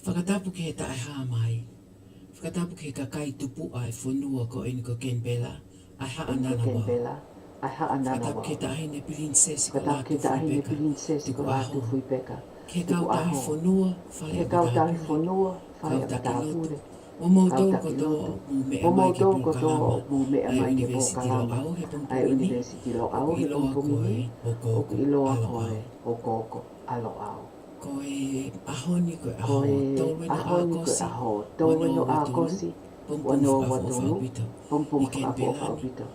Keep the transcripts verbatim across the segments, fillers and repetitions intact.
Fakatapu ki he taʻehāmai. Fakatapu ki he kakai tupuʻa ʻo e fonua ko eni ko Kenipela, ʻa e Haʻa Nanauao. Fakatapu ki he Taʻahine Pilinisesi ko Lātūfuipeka Tukuʻaho. Ki he kau tauhi fonua, fale ʻa Matāpule. Kau taki lotu, mo moutolu kotoa ʻoku mou meʻa mai ki he polokalama ʻa e ʻUnivēsiti Loʻau he pongipongi ni, ʻoku ʻiloa ko e ʻOkoʻoko ʻa Loʻau. Ko e ʻaho ni ko e ʻaho tolu ʻeni ʻo ʻAokosi, ua noa ua tolu, pongipongi fakaʻofoʻofa ʻaupito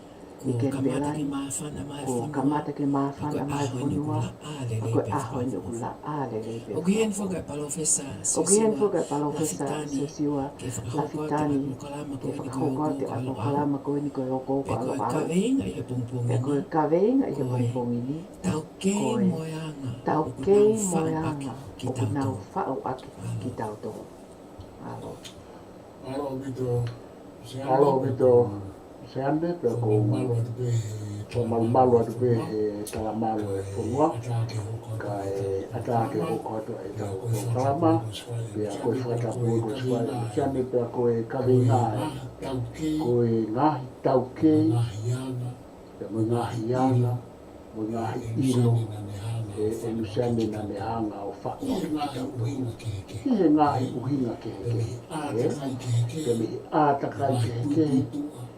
ʻi Kenipela ni. Kuo kamata ke māfana mai e fonua, ka ko e ʻaho ʻeni ʻoku laʻā lelei pē fakaʻofoʻofa. ʻOku ʻi heni foki ʻa Palōfesa Siosiua Lafitani ke fakahoko atu ʻa e polokalama ko eni ko e ʻOkoʻoko ʻa Loʻau. Pea ko e kaveinga ʻi he pongipongi ni, ko e taukei mo e anga ʻoku nau faʻu ʻaki kitautolu. ʻAlo ʻaupito, Siane, pea ʻoku ou fakamalumalu atu pē he talamalu ʻa e fonua, kae ʻatā ke hoko atu ʻa ʻetau polokalama, pea ko e fakatapu ʻoku ou fai, Siane, pea ko e kaveinga ē, ko e ngaahi taukei, pea mo e ngaahi anga, mo e ngaahi ʻilo ʻe ʻEnusiane naʻa ne hanga ʻo faʻu ʻaki kitautolu ʻi he ngaahi ʻuhinga kehekehe, ē? Pea mei he ʻātakai kehekehe,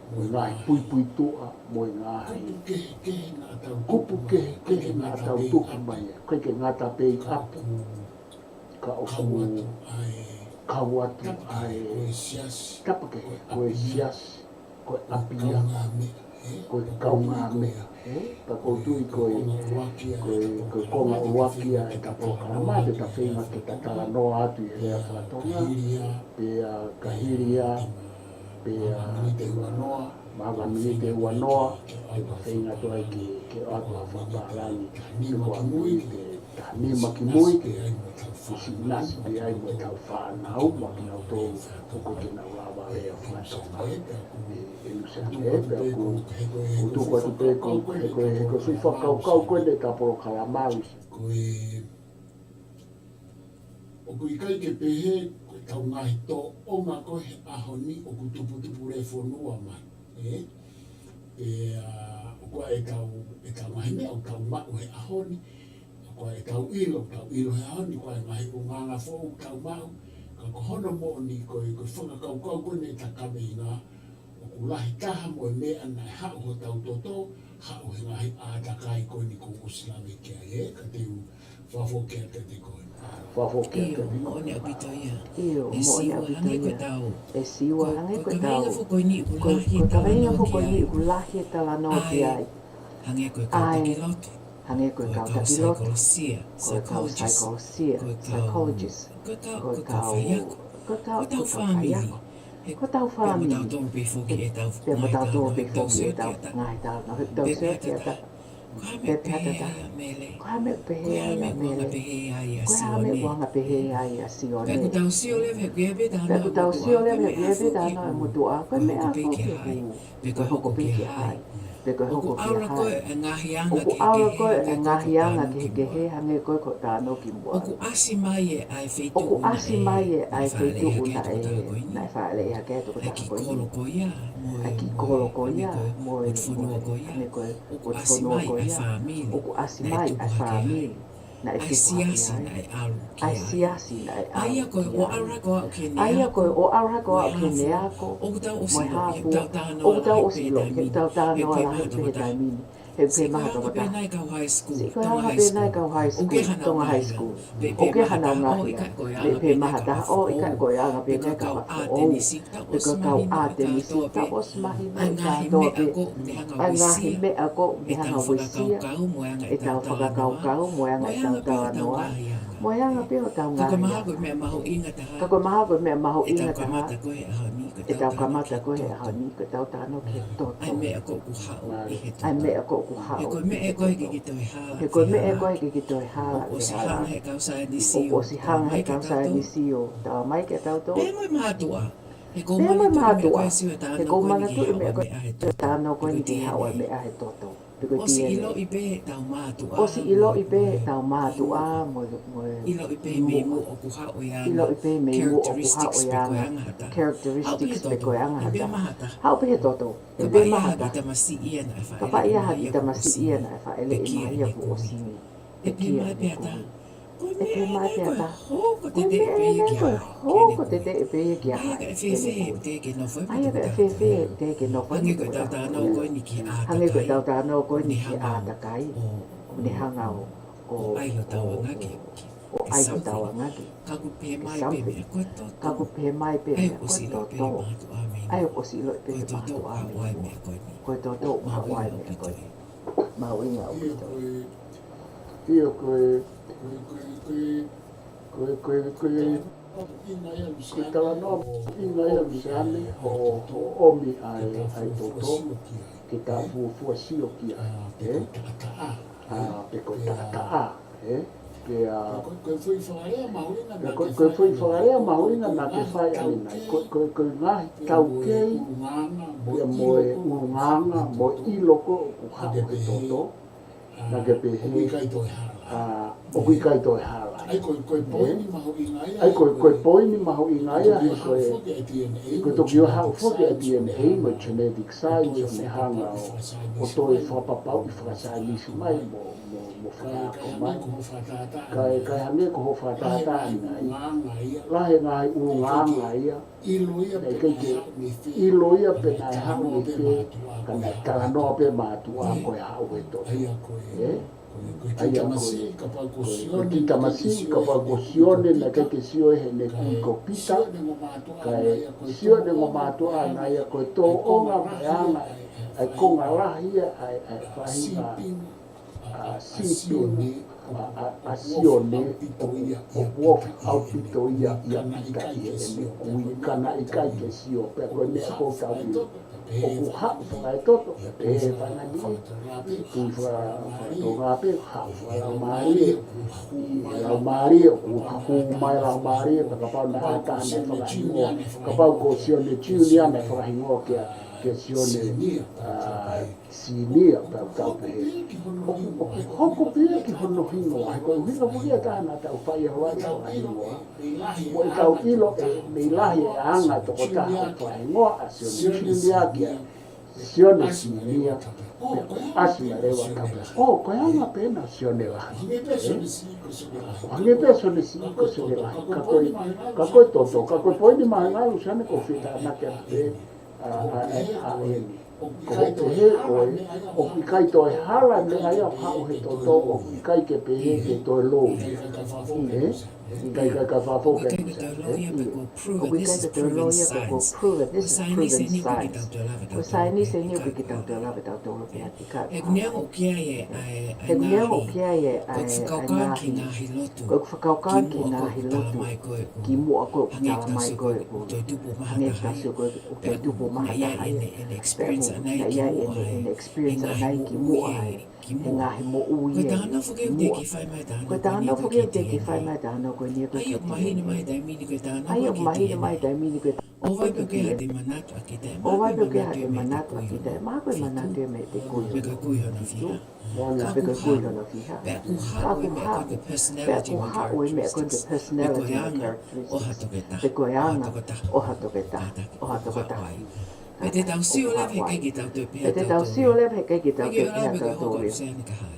mo e ngaahi puipuituʻa, mo e ngaahi kupu kehekehe naʻa tau tupu mai ai. ʻIkai ke ngata pē ʻi ʻapi, ka ʻoku kau atu ʻa e tapa kehe, ko e siasi, ko e ʻapiako, ko e kaungāmeʻa, ē? Pea ʻoku ou tui ko e, ko e, ko e konga ʻuluaki ia ʻetau polokalama, te ta feinga ke ta talanoa atu ʻi he lea faka-Tonga, pea ka hili ia, pea maʻu ha miniti ʻe ua noa, te ta feinga atu ai ke, ke ʻoatu ha fakapālangi, pe ko ha miniti ʻe taha nima ki mui, ke ʻosi ʻinasi pē ai mo ʻetau fānau, mo kinautolu ʻoku ʻikai ke nau lava lea faka-Tonga. ʻE, ʻEnusiane, pea ʻoku ou tuku atu pē ko e, ko e, ko e foʻi fakakaukau ko eni ʻetau polokalama. Ko e, ʻoku ʻikai ke pehē ko ʻetau ngaahi tōʻonga ko ē he ʻaho ni ʻoku tuputupu lea fonua mai, ē? Pea, ʻa, ʻoku ʻi ai ʻetau, ʻetau ngaahi meʻa ʻoku tau maʻu he ʻaho ni, ʻoku ʻi ai ʻetau ʻilo, tau ʻilo he ʻaho ni, ʻoku ʻi ai e ngaahi ʻulungaanga foʻou ʻoku tau maʻu, ka ko hono moʻoni ko e, ko e fakakaukau ko eni ʻeta kaveinga, ʻoku lahi taha mo e meʻa naʻe haʻu hotau toto, haʻu he ngaahi ʻātakai ko eni kuo u ʻosi lave ki ai, ē, ka te u fakafoki atu kiate koe. Fakafoki atu kiate koe. ʻIo, moʻoni ʻaupito ia. ʻE Siua, hangē ko ʻetau, ʻe Siua, hangē ko ʻetau, ko e kaveinga foki ko eni ʻoku lahi e talanoa ki ai. Hangē ko e kau taki lotu, hangē ko e kau taki lotu, ko e kau saikolosia, psychologist, ko e kau, ko e kau faiako, ko e kau faiako, ko hotau fāmili. Pea mo tautolu pē foki ʻetau ngaahi talanoa, ʻetau sio ki ai. Pea pehē ʻe Mele, ko e hā e meʻa ʻoku anga pehē ai ʻa Sione? Ko e hā e meʻa ʻoku anga pehē ai ʻa Sione? Pea ʻoku tau sio leva he ʻoku ʻi ai pē talanoa ʻa e motuʻa, ko e meʻa foki ʻoku hū, pe ko e hoko pē ki he hai. Pe ko e hoko ki he hai. ʻOku ʻalu ko ē e ngaahi anga kehekehe, ʻoku ʻalu ko ē e ngaahi anga kehekehe, hangē ko ē ko e talanoa kimuʻa. ʻOku ʻasi mai ē ʻa e feituʻu naʻe, ʻoku ʻasi mai ē ʻa e feituʻu naʻe, naʻe faʻa lele hake ai e tokotaha ko eni. ʻA e kiʻi kolo ko ia, mo e, ʻa e kiʻi kolo ko ia, mo e, mo e, hangē ko e, ʻoku ʻasi mai ʻa e fāmili. ʻOku ʻasi mai ʻa e fāmili. Naʻe tupu hake ai. ʻA e siasi naʻe ʻalu ki ai. ʻA e siasi naʻe ʻalu ki ai. ʻA ia ko e ʻoʻou ʻalu hake ʻo aʻu ki heʻene ako. ʻA ia ko e ʻoʻou ʻalu hake ʻo aʻu ki heʻene ako. ʻOku tau ʻosi ʻilo, ʻoku tau talanoa lahi pē he taimi ni. He ʻoku ʻikai ke maha tokotaha. Siʻi ko e anga pē naʻe kau high school, Tonga High School, Tonga High School. ʻOku ʻikai ke maha taha ʻo ʻikai ko e anga pē naʻe kau ʻaʻau. Pe ko e kau ʻātenisi, pe ko e kau ʻātenisi, tau ʻosi mahino ʻe tautolu pē ʻa e ngaahi meʻa ʻoku ne hanga ʻo uesia ʻetau fakakaukau mo e anga ʻetau talanoa. Mo e anga pē hotau ngaahi anga. Ka ko e mahalo ko e meʻa mahuʻinga taha ʻetau kamata ko ē he ʻaho ni, ko ʻetau talanoa ki he toto. ʻA e meʻa ko ē ʻoku haʻu ʻi he toto. He ko e meʻa ʻe ʻikai ke ke toe hala. He ko e meʻa ʻe ʻikai ke ke toe hala. ʻOku ʻosi hanga he kau saienisi ʻo tala mai kia tautolu. Tala mai kia tautolu. Pea mo e mātuʻa. Pea mo e mātuʻa. He ʻoku ou manatuʻi meʻa ko ē ʻa e talanoa ko eni ke haʻu ʻa e meʻa he toto. Pe ko e ʻosi D N A. ʻIloʻi pē ʻetau mātuʻa ʻOsi mo ʻiloʻi pē mo e, ʻetau mo e mātuʻa mo e, mo e ʻiloʻi pē mei muʻa ʻoku haʻu ia ʻIloʻi pē mei muʻa ʻoku haʻu ia characteristics pe ko e anga ha taha. Characteristics pe ko e anga ha taha. Haʻu pē he toto. Haʻu pē he toto. Pea pē maha ha taha. Kapau ʻi ai ha kiʻi tamasiʻi ia naʻe faʻeleʻi mai ia kuo ʻosi ni. Pea pehē mai pē ha taha, ko e meʻa ʻeni ko e hoko teteʻe pē ia ki ha ʻaho. Ko e meʻa ʻeni ko e hoko teteʻe pē ia ki ha ʻaho. ʻAi ʻa e fēfē ʻoku teʻeki ke nofo ai. ʻAi ʻa e fēfē ʻoku teʻeki ke nofo ai. Hangē ko ʻetau talanoa ko eni ki he ʻātakai. Hangē ko ʻetau talanoa ko eni ki he ʻātakai. ʻOku ne hanga ʻo, ʻo, ʻo ʻai hotau anga ki, ki, ʻo ʻai hotau anga ki, ki something. Ka ʻoku pehē mai pē meʻa ko e toto. Ka ʻoku pehē mai pē meʻa ko e toto. ʻAi ʻoku ʻosi ʻiloʻi pē mātuʻa mei muʻa. ʻAi ʻoku ʻosi ʻiloʻi pē mātuʻa mei muʻa. Ko e toto ʻoku haʻu ai meʻa ko eni. Ko e toto ʻoku haʻu ai meʻa ko eni. Mahuʻinga ʻaupito. ʻIo, ko e, ʻio, ko e, ko e, ko e, ko e, ko e, ko e talanoa ʻi nai ʻa Luseane ʻo, ʻo ʻomi ʻa e, ʻa e toto ke ta fuofua sio ki ai, ē? ʻA, pe ko e taʻataʻa, ē? Pea, ko e, ko e foʻi fakalea mahuʻinga naʻa ke fai ʻanenai. Ko e, ko e foʻi fakalea mahuʻinga naʻa ke fai ʻanenai. Ko e, ko e, ko e ngaahi taukei, pea mo e ʻulungaanga, mo e ʻilo ko ē ʻoku haʻu he toto, naʻa ke pehē, ʻoku ʻikai toe hala. ʻA, ʻoku ʻikai toe hala. ʻAi ko e, ko e poini mahuʻinga ia, ʻai ko e, ko e poini mahuʻinga ia, he ko e, ko e toki ʻo haʻu foki ʻa e D N A mo e genetic science ʻo ne hanga ʻo, ʻo toe fakapapauʻi fakasaienisi mai mo, mo, mo fakaako mai. Kae, kae hangē ko hoʻo fakatātā ʻanenai. Lahi e ngaahi ʻulungaanga ia. ʻIlo ia pe naʻe haʻu mei fē. ʻIlo ia pe naʻe haʻu mei fē, ka naʻe talanoa pē mātuʻa ko e haʻu he toto. ʻA ia ko e, ē? Ko e, ko e kiʻi tamasiʻi kapau ko Sione, ko e kiʻi tamasiʻi kapau ko Sione naʻe ʻikai ke sio heʻene kui ko Pita. Kae sio ʻene ongo mātuʻa ʻana ia ko e tōʻonga mo e anga ʻa e konga lahi ia ʻa e, ʻa e faʻahinga ʻa, ʻa Sione, ʻa, ʻa, ʻa Sione, ʻoku ofi ʻaupito ia ʻia Pita ʻi heʻene kui, ka naʻe ʻikai ke sio, pea ko e meʻa ʻoku ou tauhi. ʻOku haʻu fakaetoto, pea pehē fanga niʻihi, kui faka-, fakatonga pē, haʻu fakalaumālie, laumālie, ʻoku hū mai laumālie, pea kapau naʻe ʻi ai ha taha naʻe fakahingoa, kapau ko Sione Junior naʻe fakahingoa kia, kia Sione, ʻa, Sinia, pea tau pehē. ʻOku, ʻoku hoko pē ia ki hono hingoa, he ko e ʻuhinga foki ia ʻa e taha naʻa tau fai ʻa e ʻai fakahingoa. Mo ʻetau ʻilo ʻe mei lahi e anga tokotaha ʻoku fakahingoa ʻa Sione Sinia kia Sione Sinia, pea ʻasi mai leva ʻo tau pehē, ʻō, ko e anga pē ena ʻo Sione Lahi. Ē? ʻO hangē pē Sione Siʻi ko Sione Lahi. Ka ko e, ka ko e toto, ka ko e poini mahuʻinga ʻa Luseane ʻoku ou fie tānaki atu pē, ʻa, ʻa, ʻa, ʻa eni. Ko hoʻo pehē ko ē, ʻoku ʻikai toe hala e meʻa ia ʻoku haʻu he toto, ʻoku ʻikai ke pehē ke toe lou. Ē? ʻIkai, ʻikai, ʻikai fakafoki. ʻOku ʻikai ke toe lou ia pe ko e proven science. ʻOku ʻikai ke toe lou ia pe ko e proven, this is proven science. Ko e saienisi eni ʻoku ʻikai ke tau toe lava ʻe tautolu pē ʻa e kikā. He ʻoku neongo ʻoku ʻi ai e, ʻa e, ʻa e ngaahi, ko e fakakaukau ki he ngaahi lotu. Ko e fakakaukau ki he ngaahi lotu. Kimuʻa ko ē ʻoku talamai ko ē ʻoku toe tupu ʻo maha taha ia. Pea ʻoku toe tupu ʻo maha taha ia. Pea ʻoku ʻi ai ʻene, ʻene experience ʻana ia kimuʻa ai, ʻene experience ʻana ia kimuʻa ai. He ngaahi moʻui ia. Ko e talanoa foki ʻoku teʻeki fai mai e talanoa ko eni ia ki he D N A. Ko e talanoa foki ʻoku teʻeki fai mai e talanoa ko eni ia ki he D N A. ʻA ia ʻoku mahino mai e taimi ni ko e talanoa ko eni ko e talanoa ki he D N A. ʻA ia ʻoku mahino mai e taimi ni ko e talanoa ki he D N A. ʻOua pē ke ha te manatu ʻa kita, ʻoua pē ke ha te manatu ʻa kita, mahalo ko e manatu ia mei heʻete kui hono fitu. Pe ko e kui hono fiha. Pe ko e kui hono fiha. Pea ʻoku haʻu e meʻa ko ē ko e personality characteristics. Pe ko e anga ʻo ha toketaha. Pe ko e anga ʻo ha toketaha. ʻO ha toketaha. Pea te tau sio leva he ʻikai ke tau toe pehē ʻe tautolu ia. Pea te tau sio leva he ʻikai ke tau toe pehē ʻe tautolu ia.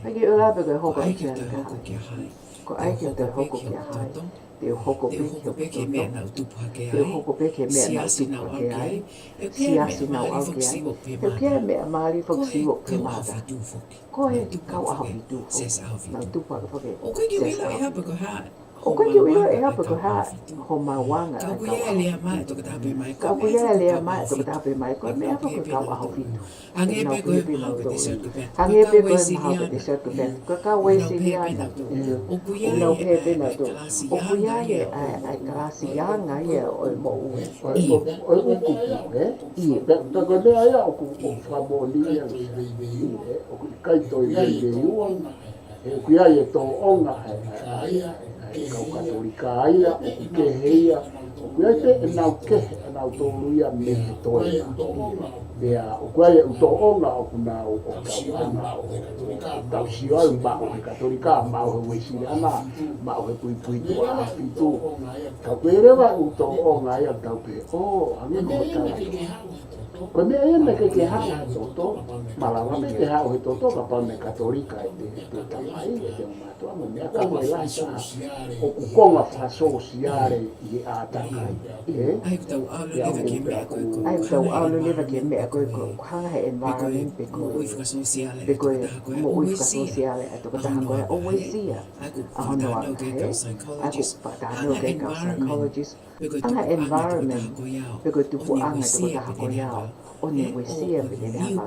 ʻIkai ke ʻoua pē ke hoko ʻa Luseane ko hai. Ko e ʻai ke toe hoko ki ha hai. Te u hoko pē ki hoku toto. Te u hoko pē ki he meʻa naʻa ku tupu hake ai. Te u hoko pē ki he meʻa naʻa ku tupu hake ai. Siasi naʻa ku ʻalu ki ai. He ʻoku ʻi ai e meʻa mali foki siʻi ʻoku pehē mata. Ko e kau ʻaho fitu foki. Naʻa ku tupu hake foki. ʻOku ʻikai ke u ʻilo ʻe au pe ko e hā ʻOku ʻikai ke u ʻilo ʻe au pe ko e hā homau anga ʻa e kau ʻaho fitu. Ka ʻoku ʻi ai e lea mai ʻa e tokotaha pē mai ko e meʻa foki ko e kau ʻaho fitu. Hangē pē ko e meʻa ko e te sio ki ai pē. Hangē pē ko e meʻa ko e te sio ki ai pē. Ko e kau Uēsiliana. ʻOku nau pehē pē nautolu. ʻOku ʻi ai e, ʻa e, ʻa e kalasi anga ia ʻo e moʻui. ʻO e, ʻo e ʻukupu, ē? ʻIo. Pea, pea ko e meʻa ia ʻoku, ʻoku fakamoʻoni ia. ʻIo, ē? ʻOku ʻikai toe veiveiua. He ʻoku ʻi ai e tōʻonga ʻa e, ʻa e, ʻa e, ʻa e kau Katolika ia, ʻoku kehe ia, ʻoku ʻi ai pē ʻenau kehe ʻanautolu ia mei he toenga. Pea ʻoku ʻi ai e ʻū tōʻonga ʻoku nau ʻo tau ʻana ʻo tau sio ai, maʻu he Katolika, maʻu he Uēsiliana, maʻu he Puipuituʻa ʻAhofitu. Ka ʻoku ʻi ai leva e ʻū tōʻonga ia tau pehē, ʻō, hangē ko e tala. Ko e meʻa ia naʻe ʻikai ke haʻu he toto, malava pē ke haʻu he toto kapau naʻe Katolika ʻete, ʻete tamai, ʻete mātuʻa, mo e meʻa ka ko e lahi taha ʻoku konga fakasōsiale ʻi he ʻātakai. ʻE? ʻA ia ʻoku tau ʻalu leva ki he meʻa ko ē ko e, ʻa ia ʻoku tau ʻalu leva ki he meʻa ko ē ko e, ʻoku hanga he environment pe ko e, pe ko e moʻui fakasōsiale ʻa e tokotaha ko ia ʻo uesia. ʻA hono anga, ʻe? ʻA ia ʻoku fakatalanoa ki ai e kau psychologist. Anga e environment, pe ko e tupuʻanga e tokotaha ko ia ʻo ne uesia pe te ne hanga,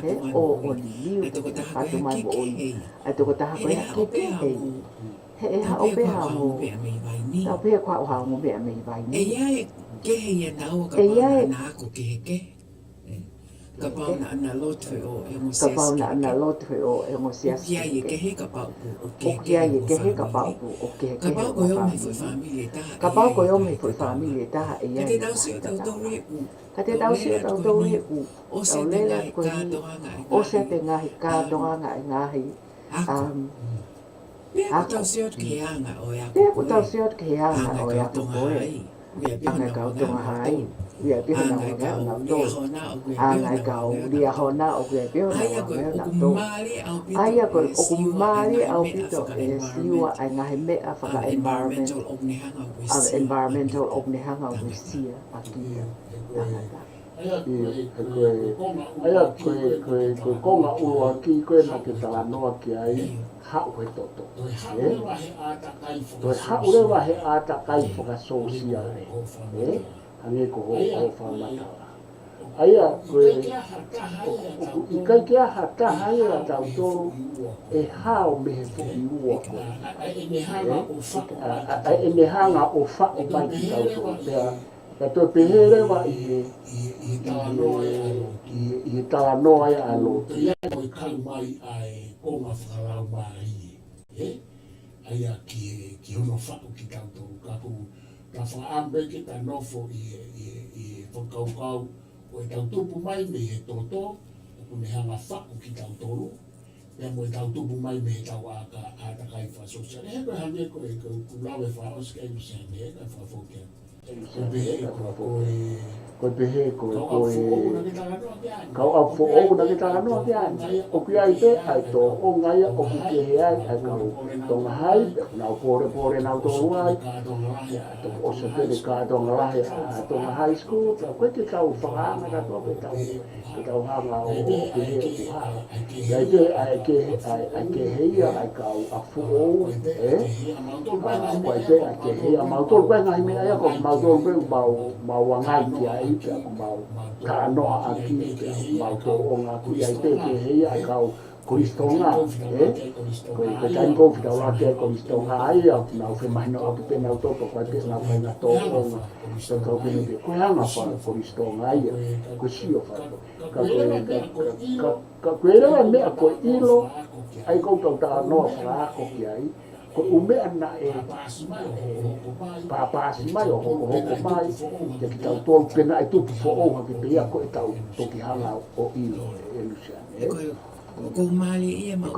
he ʻo, ʻo liliu pe te ne fatu mai moʻoni ʻa e tokotaha ko ia ke kehe. He ʻe haʻu pē ha ongo, tau pehē ko ha ongo meʻa mei vaini. ʻE ʻi ai e kehe ia naua kapau naʻa na ako kehekehe. Kapau naʻa na lotu he ʻō e ongo siasi kehekehe. Kapau naʻa na lotu he ʻō e ongo siasi kehekehe. ʻOku ʻi ai e kehe kapau ʻoku, ʻoku kehekehe e ongo fāmili. Kapau ko e ongo e foʻi fāmili ʻe taha ʻe ʻi ai e ngaahi tatau. Ka te tau sio tautolu he ʻū, tau lele atu ko eni, ʻosi ʻete ngaahi kātoanga e ngaahi, um, Pea ʻoku tau sio atu ki he anga ʻo e ako ko ē. Pea ʻoku tau sio atu ki he anga ʻo e ako ko ē. Anga e kau Tonga Hai. ʻOku ʻi ai pē honau anga ʻonautolu. Anga e kau Liahona ʻoku ʻi ai pē honau anga ʻonautolu. ʻA ia ko e ʻoku mālie ʻaupito e Siua ʻa e ngaahi meʻa faka-environment, ʻa e environmental ʻoku ne hanga ʻo uesia ʻaki ia tangata. ʻIo, he ko e, ʻa ia ko e, ko e, ko e konga ʻuluaki ko ē naʻa ke talanoa ki ai, haʻu he toto. ʻE? Ko e haʻu leva he ʻātakai fakasōsiale. ʻE? Hangē ko hoʻo, hoʻo fakamatala. ʻA ia ko e, ʻoku ʻikai ke ʻi ai ha taha ia ʻiate kitautolu ʻe hao mei he foʻi ua ko ē. ʻE? ʻA, ʻa, ʻa ʻene hanga ʻo faʻu mai kitautolu. Pea Ka toe pehē leva ʻi he, ʻi he, ʻi he talanoa ia ʻa e lotu. Ko ia ko e kau mai ʻa e konga fakalaumālie, ē? ʻA ia ki he, ki hono faʻu kitautolu. Ka ko e, ka fakaʻamu pē ke ta nofo ʻi he, ʻi he, ʻi he fakakaukau ʻo ʻetau tupu mai mei he toto, ʻoku ne hanga faʻu kitautolu, pea mo ʻetau tupu mai mei heʻetau ʻāka-, ʻātakai fakasōsiale. He ko e hangē ko e, ko e kulau ʻe fakaʻosi ki ai mo Sene, ʻe ka fakafoki atu. Ko e pehē ko, ko e, ko e pehē ko, ko e kau ʻapi foʻou naʻa ke talanoa ki ai. ʻOku ʻi ai pē ʻa e tōʻonga ia ʻoku kehe ai ʻa e kau Tonga Hai, pea ʻoku nau pōlepole nautolu ai. Pea toki ʻosi pē ʻene kātoanga lahi ʻa Tonga High School, pea ko e ke tau fakaanga kātoa pē tau. Ke tau hanga ʻo, ʻo pehē ʻoku hā. ʻI ai pē ʻa e kehe, ʻa e, ʻa e kehe ia ʻa e kau ʻapi foʻou, ē? ʻA, ʻoku ʻi ai pē ʻa e kehe ia mautolu, ko e ngaahi meʻa ia ko mautolu pē mau, mau angai ki ai pea ko mau talanoa ʻaki pea mau tōʻonga ʻaki. ʻI ai pē kehe ia ʻa e kau Kolisi Tonga, ē? Ko e, ko e taimi ko ē ʻoku tau ʻalu ki ai Kolisi Tonga ai, ʻoku nau femahinoʻaki pē nautolu, ko e pē nau fai ʻenau tōʻonga. Ko e kau pehē pē, ko e anga faka-Kolisi Tonga ia, ko e sio faka-, ka ko e, ka, ka, ka, ka ko e lava meʻa ko e ʻilo, ʻa ia ko ʻetau talanoa fakaako ki ai, ko e ʻū meʻa naʻe, ʻe, pāpasi mai ʻo hokohoko mai, kia kitautolu pē naʻe tupu foʻou hake pē ia ko ʻetau toki hanga ʻo ʻilo, ē, Lusiane, ē? ʻOku ou mālieʻia maʻu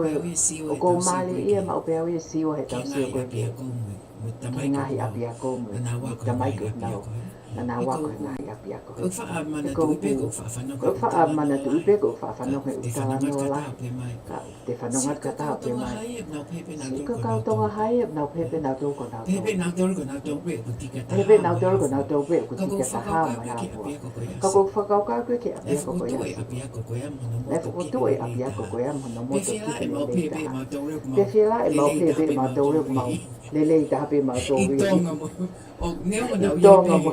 pē au ʻi he Siua he tau sio ko ē ki he ngaahi ʻapiako mo e tamaiki ʻoku nau ako he ngaahi ʻapiako. Naʻa nau ako he ngaahi ʻapiako. ʻOku ou faʻa manatuʻi pē ʻoku ou faʻa fanongo he ʻū talanoa lahi. Ka te fanongo atu ka taha pē mai. Sio ki he kau Tonga Hai, ʻoku nau pehē pē nautolu ko nautolu. Pehē pē nautolu ko nautolu pē ʻoku tiki ʻa taha mo e hā fua. Ka ʻoku ou fakakaukau ki he ʻapiako ko ia. Naʻe fokotuʻu e ʻapiako ko ia mo hono moto kikite lelei taha. Pea fielaʻi mau pehē pē mautolu ʻoku mau lelei taha pē mautolu ʻi Tonga mo,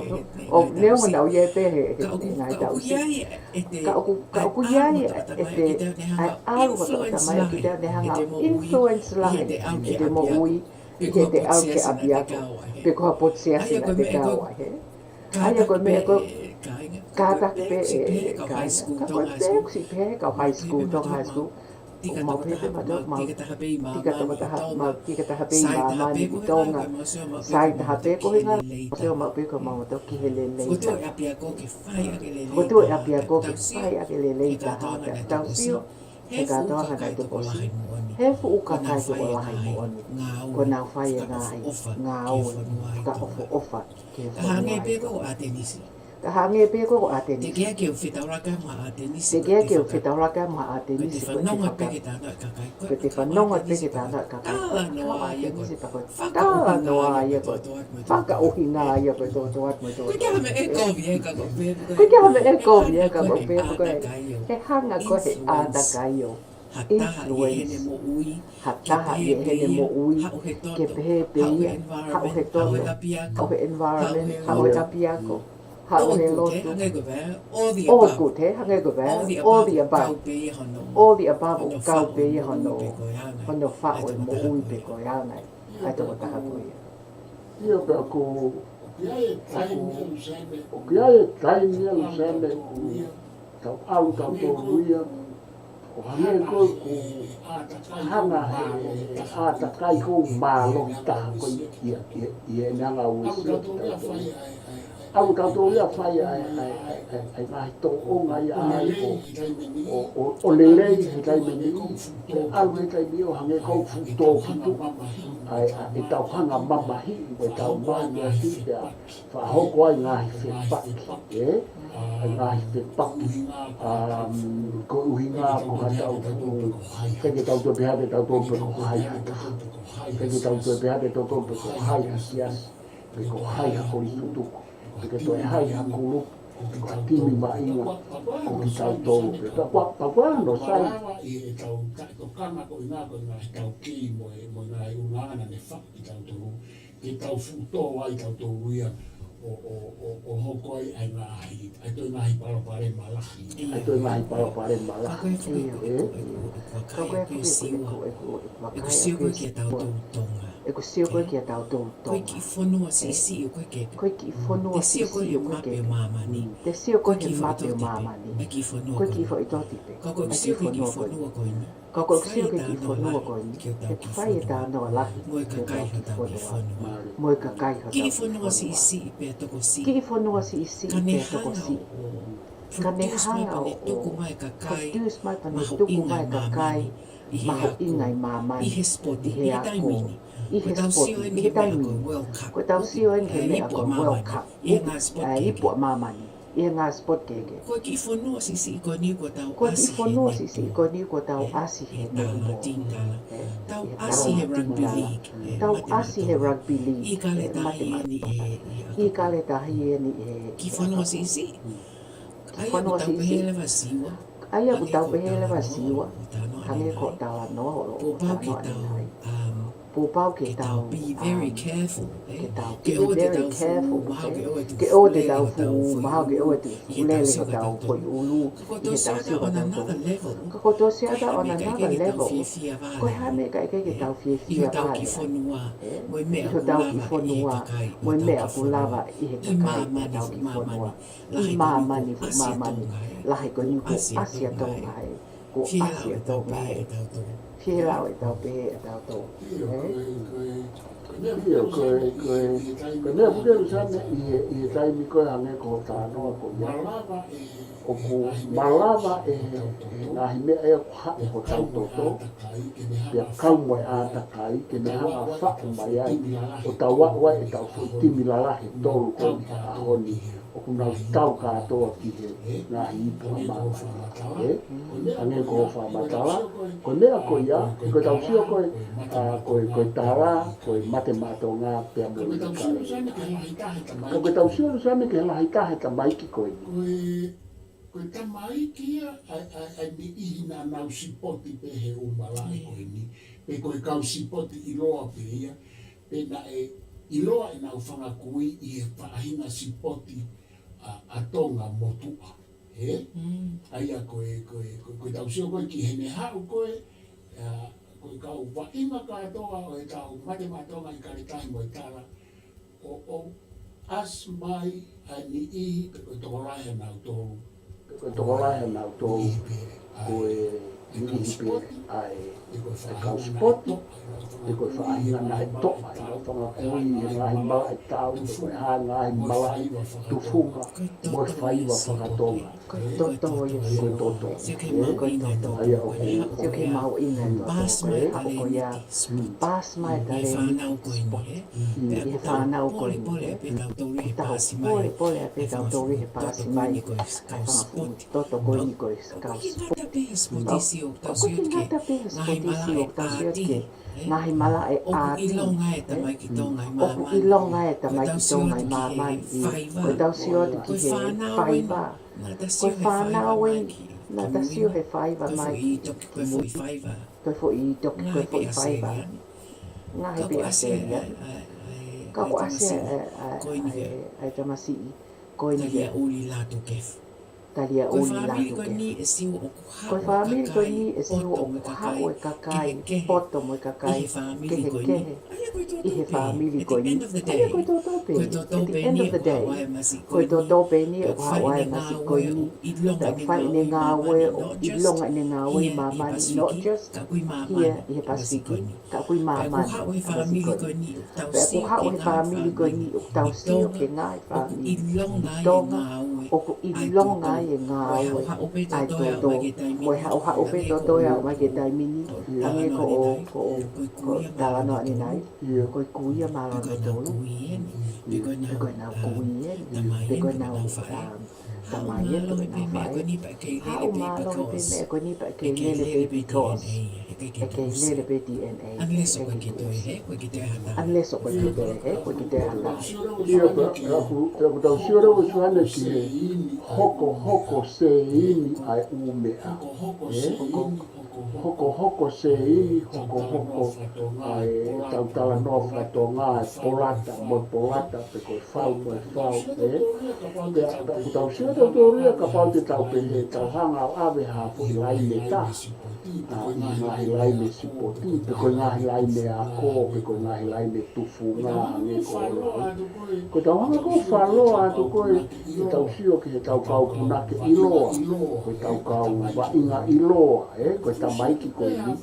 ʻo neongo naʻa ʻi ai pē he, he ngaahi taʻu siʻi. Ka ʻoku, ka ʻoku ʻi ai ʻete, ʻa e ʻalu ʻa e tamai ʻo kita ne hanga ʻo influence lahi ʻete moʻui, ʻi heʻete ʻalu ki he ʻapiako, pe ko ha potu siasi naʻa te kau ai, hē? ʻA ia ko e meʻa ko e kātaki pē ʻe kāinga. Ka ko e pē ʻoku siʻi pehē kau high school, Tonga high school. ʻOku mau pehē pē mautolu, mau tika toko taha, mau tika taha pē ʻi māmani ʻi Tonga. Sai taha pē ko e ngaahi ʻosi ʻo mau pē ko mau moto ki he lelei taha. Fokotuʻu e ʻapiako ke fai ʻaki e lelei taha, pea tau sio he kātoanga naʻe tokolahi. He fuʻu kakai tokolahi moʻoni. Kuo nau fai e ngaahi ngāue fakaʻofoʻofa ki he fonua. Ka hangē pē ko ʻAtenisi. Teʻeki ai ke u fetaulaki mo ʻAtenisi, ko e fanongo pē ke talanoa e kakai ko ē. Ko e fanongo pē ke talanoa e kakai ko ē. Talanoa ia ko e fakaʻuhinga ia ko e tōtōatu mo e tōtōatu. ʻOku ʻikai ha meʻa ʻe kovi ai ka ko e pē ko e. ʻOku ʻikai ha meʻa ʻe kovi ai ka ko e pē ko e. He hanga ko e ʻātakai ʻo influence ha taha ʻi heʻene moʻui ke pehē pē ia, haʻu he toto, haʻu he environment, haʻu he ʻapiako, haʻu he lotu. All good, hangē ko e, all the above. All the above ʻoku kau pē ia hono, hono faʻu e moʻui pe ko e anga ʻa e tokotaha ko ia. ʻIo pea ʻoku, ʻoku ʻi ai e taimi ʻalu Same ʻoku tau ʻalu tautolu ia, ʻo hangē ko e ʻoku hanga he ʻātakai ko ē mālohi taha ko ē ʻi, ʻi, ʻi heʻene hanga ʻo uesia kitautolu. ʻAlu tautolu ia ʻo fai ʻa e, ʻa e, ʻa e, ʻa e, ʻa e ngaahi tōʻonga ia ʻa e ʻo, ʻo, ʻo, ʻo lelei he taimi ni, ke ʻalu he taimi ʻo hangē ko e fuʻu tō fitu, ʻa e, ʻa e tau hanga mamahiʻi, ʻo tau mamahiʻi pea fakahoko ai ngaahi fepaki, ē? ʻA e ngaahi fepaki, um, ko e ʻuhinga ko ha tau fuʻu, ʻikai ke tau toe pehē ʻe tautolu pe ko hai ha taha. ʻIkai ke tau toe pehē ʻe tautolu pe ko hai ha siasi, pe ko hai ha kolisi tutuku. ʻIkai ke toe hai ha kulupu, ko ha timi maʻinga, ko kitautolu pē. Pea kuo, pea kuo ʻosi sai. Malava ʻi heʻetau taʻetokanga ko e ʻuhinga ko e ngaahi taukei mo e, mo e ngaahi ʻulungaanga naʻa ne faʻu kitautolu, ke tau fuʻu tō ai tautolu ia ʻo, ʻo, ʻo, ʻo hoko ai ʻa e ngaahi, ʻa e toe ngaahi palopalema lahi. ʻA e toe ngaahi palopalema lahi. Ka ko e fuʻu, ʻio, ē? Ka ko e fuʻu, ʻeku, ʻeku, ʻeku, ʻeku, ʻeku sio ko ē kia tautolu Tonga. ʻEku sio ko ē kia tautolu Tonga. Ko e kiʻi fonua siʻisiʻi ʻoku ʻikai ke. Ko e kiʻi fonua siʻisiʻi ʻoku ʻikai ke. Te sio ko ē he mape ʻo māmani. Ko e kiʻi foʻi toti pē. Ko e kiʻi foʻi toti pē. Ka ko ʻeku sio ko ē ki he fonua ko eni. Ka ko ʻeku sio ki he kiʻi fonua ko eni, ʻe fai e talanoa lahi mo e kakai hotau kiʻi fonua. Mo e kakai hotau kiʻi fonua. Kiʻi fonua siʻisiʻi pea tokosiʻi. Kiʻi fonua siʻisiʻi pea tokosiʻi. Ka ne hanga ʻo, ʻo produce mai pea ne tuku mai e kakai mahuʻinga ʻi māmani. ʻI he sipoti, ʻi he ako. ʻI he sipoti, ʻi he taimi ni. Ko ʻetau sio eni ki he meʻa ko e World Cup. ʻI he ngaahi sipoti kehekehe. ʻI he ngaahi sipoti kehekehe. Ko e kiʻi fonua siʻisiʻi ko eni kuo tau ʻasi he nepu. Ko e kiʻi fonua siʻisiʻi ko eni kuo tau ʻasi he nepu. Tau ʻasi he rugby league. Tau ʻasi he rugby league. ʻIkale tahi eni ʻi he, ʻi he ʻakapulu. ʻIkale tahi eni ʻi he ʻakapulu. Kiʻi fonua siʻisiʻi. Kiʻi fonua siʻisiʻi. ʻA ia ʻoku tau pehē leva Siua. Hangē ko e talanoa ʻoku ou talanoa ʻanenai. Kuo pau ke tau, um, Kuo pau ke tau, um, ke tau be very careful, ē? Ke ʻoua te tau fuʻu, mahalo ke ʻoua te tau fuʻu lele hotau foʻi ʻulu ʻi heʻetau sio kia tautolu. Ka ko e tau sio kia tautolu. Ka ko e tau sio kia tautolu on another level. Ko e hā e meʻa ʻikai ke tau fiefia ai, ē? ʻI hotau kiʻi fonua, mo e meʻa ʻoku lava ʻi he kakai hotau kiʻi fonua. ʻI māmani, fuʻu māmani lahi ko eni kuo ʻasi ʻa Tonga ai. Kuo ʻasi ʻa Tonga ai. Fie lau ʻe tau pehē ʻe tautolu. ʻIo, ko e, ko e, ko e meʻa, ʻio, ko e, ko e, ko e meʻa fuke usane ʻi he, ʻi he taimi ko ē hangē ko e talanoa ko ia. ʻOku malava ʻe he, he ngaahi meʻa ʻe ʻoku haʻu hotau toto, pea kau mo e ʻātakai, ke ne hanga faʻu mai ai, ʻo tau aʻu ai ʻetau foʻi timi lalahi ʻe tolu ko eni he ʻaho ni. ʻOku nau tau kātoa ki he ngaahi ipu ʻa māmani. Ē? Hangē ko hoʻo fakamatala, ko e meʻa ko ia, ko ʻetau sio ko ē, ʻa, ko e, ko e tala, ko e Mate Maʻa Tonga pea mo e ʻIkale. Ka ko ʻetau sio ʻalu Same ki he lahi taha e tamaiki ko eni. Ko e, ko e tamaiki ia, ʻa e, ʻa e, ʻa e niʻihi naʻa nau sipoti pē he ʻū malaʻe ko eni. Pe ko e kau sipoti ʻiloa pē ia. Pe naʻe ʻiloa ʻenau fanga kui ʻi he faʻahinga sipoti ʻa, ʻa Tonga motuʻa, ē? ʻA ia ko e, ko e, ko e, ko ʻetau sio ko ē ki heʻene haʻu ko ē, ʻa, ko e kau vaʻinga kātoa ʻo ʻetau Mate Maʻa Tonga ʻIkale Tahi mo e tala, ʻo, ʻo ʻasi mai ʻa e niʻihi, pe ko e tokolahi ʻanautolu. Pe ko e tokolahi ʻanautolu. Niʻihi pē, ʻa e, ko e ʻi he pē ʻa e, ʻa e kau sipoti, pe ko e faʻahinga naʻe toʻa ʻi he fanga kui, ʻi he ngaahi malaʻe tau, pe ko e hā e ngaahi malaʻe tufunga, mo e faiva faka-Tonga. Ko e toto ia. Ko e toto. Ko e toto. ʻA ia ʻoku, ʻoku mahuʻinga e toto. Ko e, ʻoku ia. Pass mai e talēniti. ʻI he fānau ko eni. Tau pole pole ʻa pē tau tō ʻi he paasi mai ʻa e fanga fuʻu toto ko eni ko e kau sipoti. ʻOku ʻikai ke ngata pē he sipoti ʻoku tau sio ki he ngaahi malaʻe ʻāti. ʻOku ʻilonga e tamaiki Tonga ʻi māmani. Ko ʻetau sio atu ki he faiva. Ko e fānau eni, naʻa ta sio he faiva mai. Ko e foʻi toki, ko e foʻi faiva. Ngaahi pē ʻAositelēlia. Ka ko ʻAositelēlia, ʻa e tamasiʻi ko eni. Taliaʻuli Lātūkefu. Ko e fāmili ko eni ʻe siʻi ʻoku haʻu e kakai poto mo e kakai kehekehe ʻi he fāmili ko eni. ʻA ia ko e toto pē eni. At the end of the day, ko e toto pē eni ʻoku haʻu ai e masiʻi ko eni. Pea ʻoku fai ʻene ngāue, ʻoku ʻilonga ʻene ngāue ʻi māmani, not just here ʻi he Pasifiki, ka ʻoku ʻi māmani ʻa e masiʻi ko eni. Pea ʻoku haʻu he fāmili ko eni ʻoku tau sio ki he ngaahi fāmili ʻi Tonga, ʻoku ʻilonga ai e ngāue ʻa e toto. Mo e haʻuhaʻu pē toto ʻo aʻu mai ki he taimi ni, hangē ko ʻo, ko ʻo, ko e talanoa ʻanenai, ko e kui ia mālō ʻe tolu. Pe ko ʻenau kui eni, pe ko ʻenau, um, tamai eni, pe ko ʻenau faʻē. Haʻu mālō he pē meʻa ko eni pea ʻe kei lele pē because. ʻE kei lele pē D N A. Unless ʻoku ʻikai ke toe hē, ʻoku ʻikai ke toe hata. Unless ʻoku ʻikai ke toe hē, ʻoku ʻikai ke toe hata. ʻIo, pea, pea ʻoku, pea ʻoku tau sio leva ʻOtua ʻanenai ki he hokohoko sēini ʻa e ʻū meʻa. Hokohoko sēini, hokohoko ʻa e tau talanoa faka-Tonga, ʻa e polata mo e polata, pe ko e fau mo e fau, ē? Pea, pea ʻoku tau sio tautolu ia kapau te tau pehē, tau hanga ʻo ʻave ha foʻi laine taha. ʻA, ngaahi laine sipoti, pe ko e ngaahi laine ako, pe ko e ngaahi laine tufunga, hangē ko ʻolunga. Ko ʻetau hanga ko ē ʻo fakalōloa atu ko ē, ʻetau sio ki heʻetau kau punake ʻiloa, ko ʻetau kau vaʻinga ʻiloa, ē, ko e tamaiki ko eni.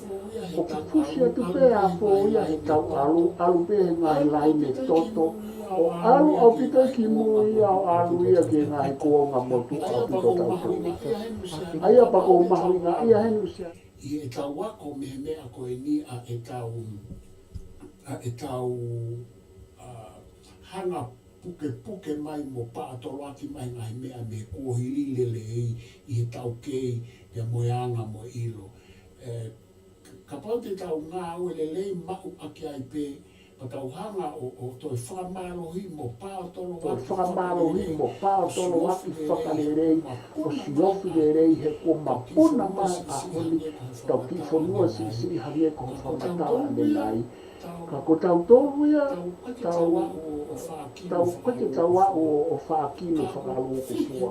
ʻOku fusi atu pē ʻa e fō ia heʻetau ʻalu, ʻalu pē he ngaahi laine toto, ʻo ʻalu ʻaupito ki mui ia, ʻo ʻalu ia ki he ngaahi kuonga motuʻa ʻaupito ʻo tautolu. ʻA ia pea ʻoku mahuʻinga ia heni ʻusia. ʻI heʻetau ako mei he meʻa ko eni ʻa ʻetau, ʻa ʻetau, ʻa, hanga pukepuke mai mo paʻatoloaki mai ngaahi meʻa mei he kuohili lelei ʻi heʻetau kei, pea mo e anga mo e ʻilo. Ē, kapau te tau ngāue lelei maʻu ʻaki ai pē, pea tau hanga ʻo, ʻo toe fakamālohi mo paotoloaki, toe fakamālohi mo paotoloaki fakalelei, ʻo siofi lelei he kuo mapuna mai ʻa e ʻaho ni, tau kiʻi fonua siʻisiʻi hangē ko hoʻo fakamatala ʻanenai. Ka ko tautolu ia, tau, tau, ʻikai ke tau aʻu ʻo, ʻo fakakino fakalūkufua.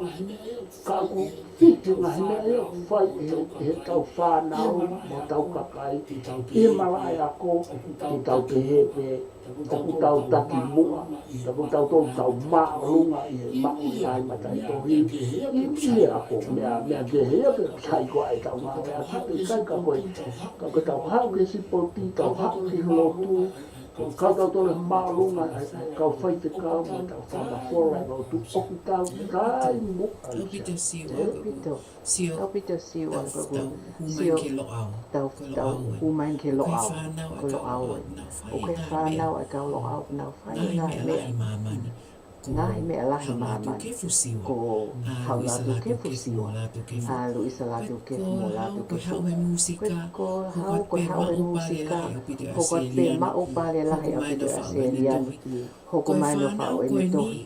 Ka ʻoku fiti ngaahi meʻa ia ʻoku fai ʻe, ʻe heʻetau fānau mo hotau kakai ʻi he malaʻe ako, ʻoku tau pehē pē, ʻoku tau taki muʻa, ʻoku tau tau māʻolunga ʻi he maʻu ngaahi mataʻitohi ʻi, ʻi he ako, meʻa, meʻa kehe ia pē sai ko ē ʻetau ngāue ʻaki pē ʻikai ka ko e, ka ko ʻetau haʻu ki he sipoti, tau haʻu ki he lotu, kau tautolu he māʻolunga, ʻa e, ʻa e kau faifekau mo ʻetau fāmafola ʻi he lotu, ʻoku tau tai muʻa. ʻAupito Siua, ʻaupito. ʻAupito Siua, tau, tau hū mai ki he Loʻau. Tau, tau hū mai ki he Loʻau. Ko e fānau ʻa e kau Loʻau ʻoku nau fai e ngaahi meʻa lahi ʻi māmani. Ngaahi meʻa lahi ʻi māmani. Ko Haʻu Lātūkefu Siua, ʻa Luisa Lātūkefu mo Lātūkefu. Ko e, ko e haʻu, ko e haʻu he mūsika, hoko atu pē maʻu pale lahi ʻaupito ʻa e ʻAositelēlia ni. Hoko mai ʻo faʻu ʻene tohi.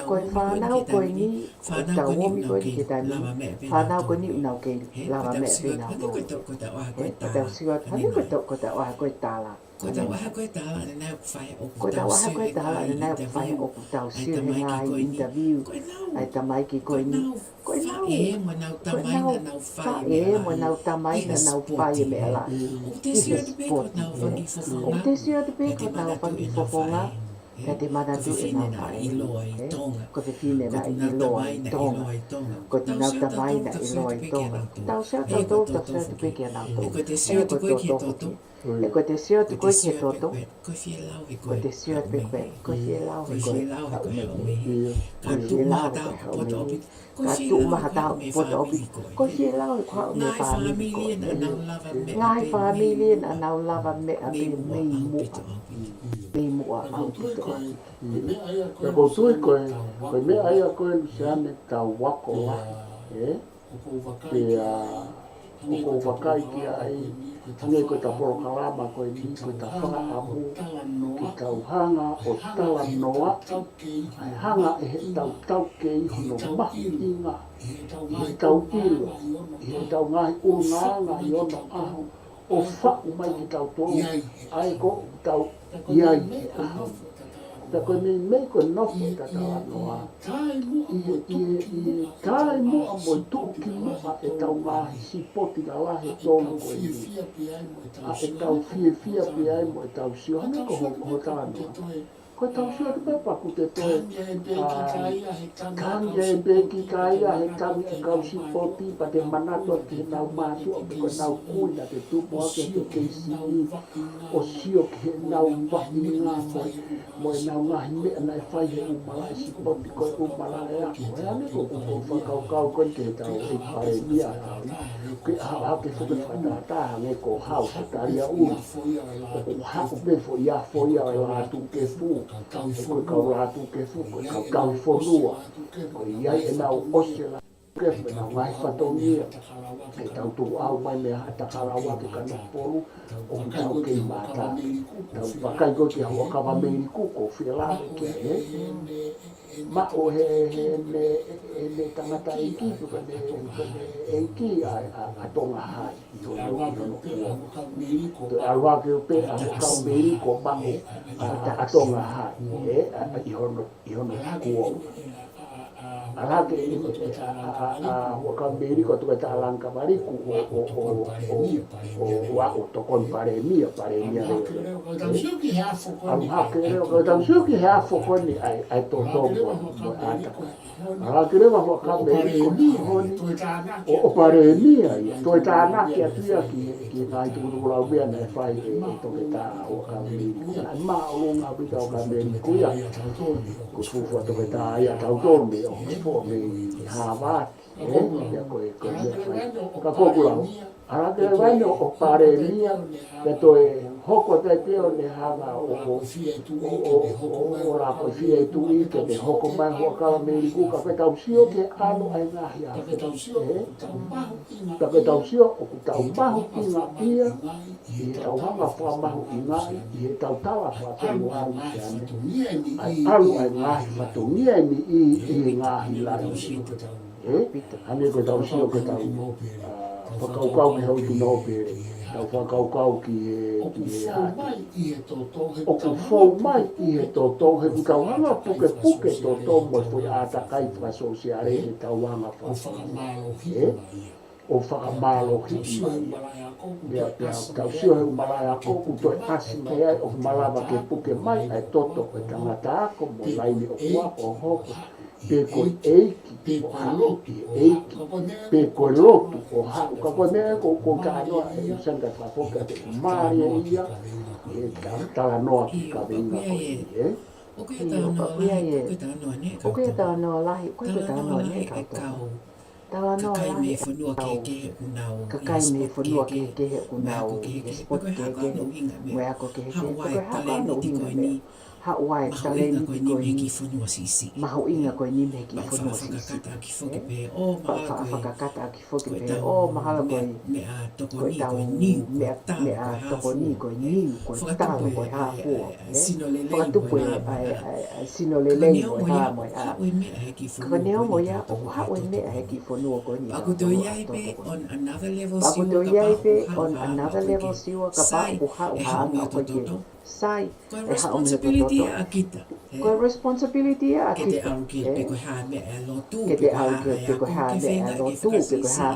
Ko e fānau ko eni, ʻoku tau omi ko eni ki he taimi ni, fānau ko eni ʻoku nau kei lava meʻa pē nautolu. Ē, ko ʻetau sio atu, hangē ko ʻetau, ko ʻetau ʻaho ko e tala. Ko ʻetau ʻaho ko e tala ʻanenai ʻoku fai ʻoku tau sio he ngaahi interview ʻa e tamaiki ko eni. Ko ʻenau faʻē mo ʻenau tamai naʻa nau fai e meʻa lahi ʻi he sipoti. ʻOku te sio atu pē ko ʻenau fanga kiʻi fofonga. Pea te manatuʻi ʻenau faʻē, ʻe? Ko e fefine naʻe ʻiloa ʻi Tonga. Ko ʻenau tamai naʻe ʻiloa ʻi Tonga. Tau sio tautolu, tau sio atu pē kia nautolu. ʻE ko ʻete sio atu ko ē ki he toto. ʻE ko ʻete sio atu ko ē ki he toto. Ko ʻete sio atu pē ko ē, ko e fielau ē ko e haʻu mei heni. Ko e fielau ē ko e haʻu mei heni. Ka tuʻu maha taha ʻoku poto ʻaupito. Ko e fielau ē ko e haʻu mei he fāmili ko ē. Ngaahi fāmili naʻa nau lava meʻa pē mei muʻa. Mei muʻa ʻaupito ʻaupito. Pea ʻoku ou tui ko e, ko e meʻa ia ko ē Luseane tau ako lahi, ē? Pea ʻoku ou vakai ki ai, hangē ko ʻeta polokalama ko eni, ko ʻeta fakaʻamu ke tau hanga ʻo talanoa, ʻa e hanga ʻe heʻetau taukei hono mahuʻinga, ʻi heʻetau ʻilo, ʻi heʻetau ngaahi ʻulungaanga ʻi onoʻaho, ʻo faʻu mai kitautolu, ʻa ē ʻoku tau ʻi ai he ʻaho. Pea ko e meimei ko e nofo ʻeta talanoa, ʻi he, ʻi he, ʻi he taimi muʻa mo e tuʻukimuʻa ʻetau ngaahi sipoti lalahi ʻe tolu ko eni. ʻA ʻetau fiefia pē ai mo ʻetau sio, hangē ko ho, ho talanoa. Ko ʻetau sio atu pē pea ʻoku te toe, ʻa, tangi ʻa e peeki kaia he tangi ʻa e kau sipoti, pea te manatu atu ki heʻenau mātuʻa, pe ko ʻenau kui naʻa te tupu hake he K C E, ʻo sio ki heʻenau vaʻinga mo, mo ʻenau ngaahi meʻa naʻe fai he ʻū malaʻe sipoti, ko e ʻū malaʻe ako. ʻE ane ko, ko, ko e fakakaukau ko ē ki heʻetau ʻEiki Palēmia, ʻa, ke ʻaho hake foki fakatātā hangē ko Hau, ko Taliaʻi. ʻOku haʻu pē foʻi afo ia ʻo e Lātūkefu. Ko e kau Lātūkefu, ko e kau tauhi fonua. Ko ia ʻenau ʻosi e Lātūkefu, ʻenau ngaahi fatongia. ʻE tau tuʻu ʻau mai mei Haʻatakalaua ki Kanokupolu, ʻoku tau kei mātā. Tau vakai ko ē ki he Huʻakavameiliku, ʻoku ou fie lave ki ai, ē? Maʻu ʻe he, he, he, he tangataʻeiki, pe ko e, ko e ʻeiki ʻa, ʻa, ʻa Tonga Hai. ʻI hono, ʻi hono kuo. Toe ʻalu hake pē ʻa Huʻakavameiliku ʻo maʻu ʻa, ʻa Tonga Hai, ē, ʻa, ʻa, ʻi hono, ʻi hono kuo. ʻAlu hake ʻe, ʻe, ʻa, ʻa, ʻa Huʻakavameiliku ʻo Toketā Langikavaliku ʻo, ʻo, ʻo, ʻo, ʻo, ʻo aʻu ʻo tokoni Palēmia, Palēmia leva. ʻAlu hake leva, ka tau sio ki he afo ko eni ʻa e, ʻa e toto mo, mo e ʻātakai. ʻAlu hake leva Huʻakavameiliku ʻi he ʻaho ni, ʻo, ʻo Palēmia ia, toe tānaki atu ia ki he, ki he ngaahi tukutukulaumea naʻe fai ʻe, ʻe Toketā Huʻakavameiliku. Naʻe māʻolunga ʻaupito ʻa Huʻakavameiliku ia. Ko e fuofua toketā ia ʻa tautolu mei ʻOkisifoa mei Hāvati. Ē, ia ko e, ko e meʻa fai. Ka ko ʻeku lau, ʻalu hake leva eni ʻo, ʻo Palēmia, pea toe hoko atu ai pē ʻo ne hanga ʻo, ʻo, ʻo, ʻo, ʻo, ʻo lava ko e fie tuʻi ke ne hoko mai Huʻakavameiliku, ka ko ʻetau sio ki he ʻalu ʻa e ngaahi afo. Ē? Ka ko ʻetau sio, ʻoku tau mahuʻingaʻia, ʻi heʻetau hanga fakamahuʻingaʻi, ʻi heʻetau tala fakafeʻiloaki ʻa e ʻalu ʻa e ngaahi fatongia ʻe niʻihi ʻi he ngaahi lanu. Ē? Hangē ko ʻetau sio ko ʻetau, ʻa, fakakaukau ki he ʻEiki Nōpele. Tau fakakaukau ki he, ki he ʻaho. ʻOku fou mai ʻi he toto, he ʻoku tau hanga pukepuke toto mo e foʻi ʻātakai fakasōsiale he tau hanga fakamaʻa. Ē? ʻO fakamālohiʻi mai. Pea, pea tau sio he ʻū malaʻe ako ʻoku toe ʻasi mai ai ʻoku malava ke puke mai ʻa e toto ʻo e tangata ako mo e laine ʻoku ako ʻo hoko. Pe ko e ʻeiki ʻo haʻu ki he ʻeiki. Pe ko e lotu ʻo haʻu. Ka ko e meʻa ko, ko e talanoa ʻe Luseane ka fakafoki atu ʻoku mālie ia. ʻE ta-, talanoa ki he kaveinga ko eni, ē? ʻIo, ka ko ia ē. ʻOku ʻi ai e talanoa lahi, ʻoku ʻi ai e talanoa lahi ʻa e kau. Talanoa lahi ʻa e kau kakai mei he fonua kehekehe ʻoku nau ʻi he sipoti kehekehe, mo e ako kehekehe, pe ko e hā hono ʻuhinga e meʻa. Haʻu ai e talēniti ko eni. Mahuʻinga ko eni mei he kiʻi fonua siʻisiʻi. Fa-, fa-, fakakataʻaki foki pē, ʻo mahalo ko e, ko ʻetau meʻa, meʻa tokoni ko e niu, ko e talo, ko e hā fua, ē? Fakatupu e, ʻa e, ʻa e, ʻa e sino lelei mo e hā mo e hā. Ka ko e neongo ia, ʻoku haʻu e meʻa he kiʻi fonua ko eni. Pea ʻoku toe ʻi ai pē on another level, pea ʻoku toe ʻi ai pē on another level, siua kapau ʻoku haʻu ha anga ko ē ke sai, ʻe haʻu mei he tototo. Ko e responsibility ia ʻa kita. Ke te ʻalu ki he pe ko e hā e meʻa ʻa e lotu, pe ko e hā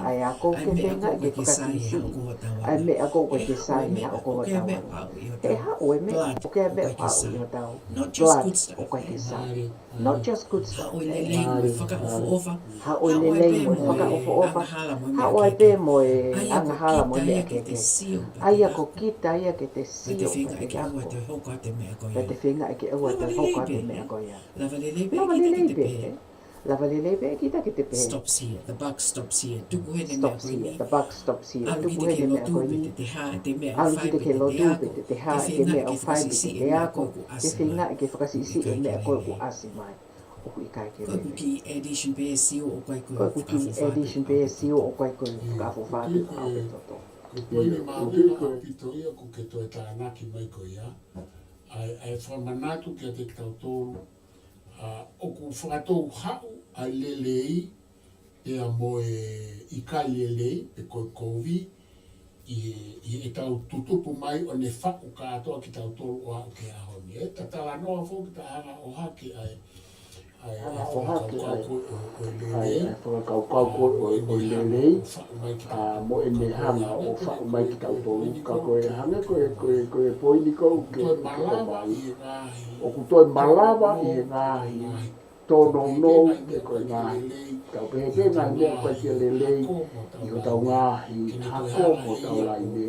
e ako, ke feinga ke fakasiʻisiʻi e meʻa ko ē ʻoku ʻikai ke sai he ʻaho ko ē ʻoku tau ʻi ai. ʻA e meʻa ko ē ʻoku ʻikai ke sai he ʻaho ko ē ʻoku tau ʻi ai. ʻE haʻu e meʻa ʻoku ʻikai ke sai he ʻaho ko ē ʻoku tau ʻi ai. Blood ʻoku ʻikai ke sai. Not just good stuff. Haʻu e lelei mo e fakaʻofoʻofa. Haʻu e lelei mo e fakaʻofoʻofa. Haʻu ai pē mo e angahala mo e meʻa kehekehe. ʻA ia ko kita ia ke te sio pē ʻiate au. Pea te feinga ke ʻoua te hoko atu e meʻa ko ia. Lava lelei pē kita ke te pehē. Lava lelei pē kita ke te pehē. Stops here. The buck stops here. Tuku heni e meʻa ko eni. The buck stops here. Tuku heni e meʻa ko eni. ʻAlu kita ki he lotu pe te te hā e meʻa ʻoku fai pe te te ako. Ke feinga ke fakasiʻisiʻi e meʻa ko ē ʻoku ʻasi mai. ʻOku ʻikai ke lelei. Ko ʻeku kiʻi addition pē ʻe sio ʻoku ʻikai ko e fakaʻofoʻofa atu ʻa e toto. Ko e poini mālie ʻaupito ia ʻoku ke toe tānaki mai ko ia. ʻA e, ʻa e fakamanatu kiate kitautolu, ʻa, ʻoku fakatou haʻu ʻa e lelei, pea mo e ʻikai lelei, pe ko e kovi, ʻi he, ʻi heʻetau tutupu mai ʻo ne faʻu kātoa kitautolu ʻo aʻu ki he ʻaho ni. ʻE, ta talanoa foki ta hanga ʻo ʻohake ʻa e, ʻa e, ʻa e fakakaukau ko ē ʻo e, ʻo e lelei. ʻA e fakakaukau ko ē ʻo e, ʻo e lelei. Faʻu mai kitautolu. ʻA, mo ʻene hanga ʻo faʻu mai kitautolu. Ka ko e hangē ko e, ko e, ko e poini ko ē ʻoku ke, ʻoku ke ʻomai. ʻOku toe malava ʻi he ngaahi tōnounou pe ko e ngaahi, tau pehē pē ngaahi meʻa ʻoku ʻikai ke lelei ʻi hotau ngaahi ako mo hotau laine,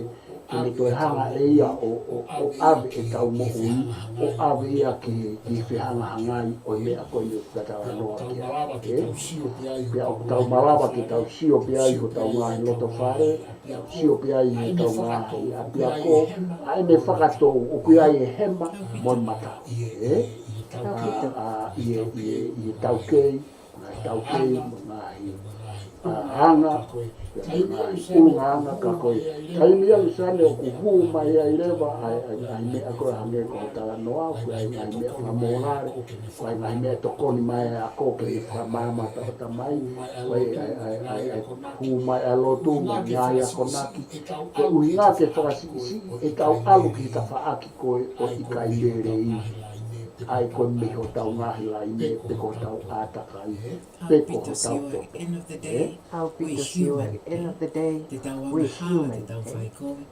ke ne toe hanga ʻe ia ʻo, ʻo, ʻo ʻave ʻetau moʻui, ʻo ʻave ia ki he, ki he fehangahangai ʻo e meʻa ko eni ʻoku ta talanoa ki ai, ē? Pea ʻoku tau malava ke tau sio pē ai hotau ngaahi loto fale, sio pē ai hotau ngaahi ʻapiako, ʻa ʻene fakatou, ʻoku ʻi ai e hema mo e mata, ē? ʻA, ʻa, ʻi he, ʻi he, ʻi he taukei, ngaahi taukei, mo e ngaahi, ʻa, anga, mo e ngaahi ʻulungaanga ka ko e taimi ia Luseane ʻoku hū mai ai leva ʻa e, ʻa e, ʻa e meʻa ko ē hangē ko e talanoa, ʻoku ʻi ai e ngaahi meʻa fakamōlale, ʻoku ʻi ai e ngaahi meʻa tokoni mai ʻa e ako ke ne fakamaama ʻa e ʻatamai, ʻoku ʻi ai e, ʻa e, ʻa e, ʻa e, ʻa e hū mai ʻa e lotu mo e ngaahi akonaki, ko e ʻuhinga ke fakasiʻisiʻi ʻetau ʻalu ki he tafaʻaki ko ē ʻoku ʻikai lelei, ʻa ia ko e mei hotau ngaahi laine, pe ko hotau ʻātakai, pe ko hotau toto. ʻAupito sio, at the end of the day, ʻAupito sio, at the end of the day, we're human, ē?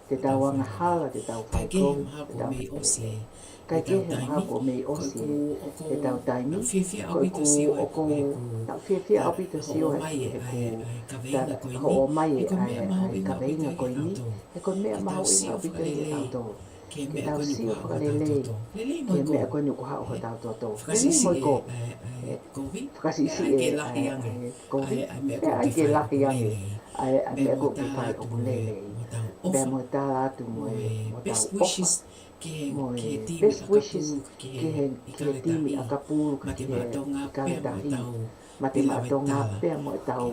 Te tau angahala, te tau fai kovi, te tau fai kovi. ʻIkai ke he mahalo kuo mei ʻosi ʻetau taimi, ko ʻeku ʻoku ou fiefia ʻaupito sio he ʻoku ta hoʻo mai ʻa e, ʻa e kaveinga ko eni, he ko e meʻa mahuʻinga ʻaupito ia kiate kitautolu. Ke tau sio fakalelei ki he meʻa ko eni ʻoku haʻu hotau toto. Lelei mo e kovi. Fakasiʻisiʻi e, ʻa e, ʻa e kovi. Pea ʻai ke lahi ange ʻa e, ʻa e meʻa ko ē ʻoku fai ʻoku lelei. Pea mo e tala atu mo e, mo hotau ʻofa. Mo e best wishes ki he, ki he timi ʻakapulu, ki he ʻIkale Tahi, Mate Maʻa Tonga, pea mo ʻetau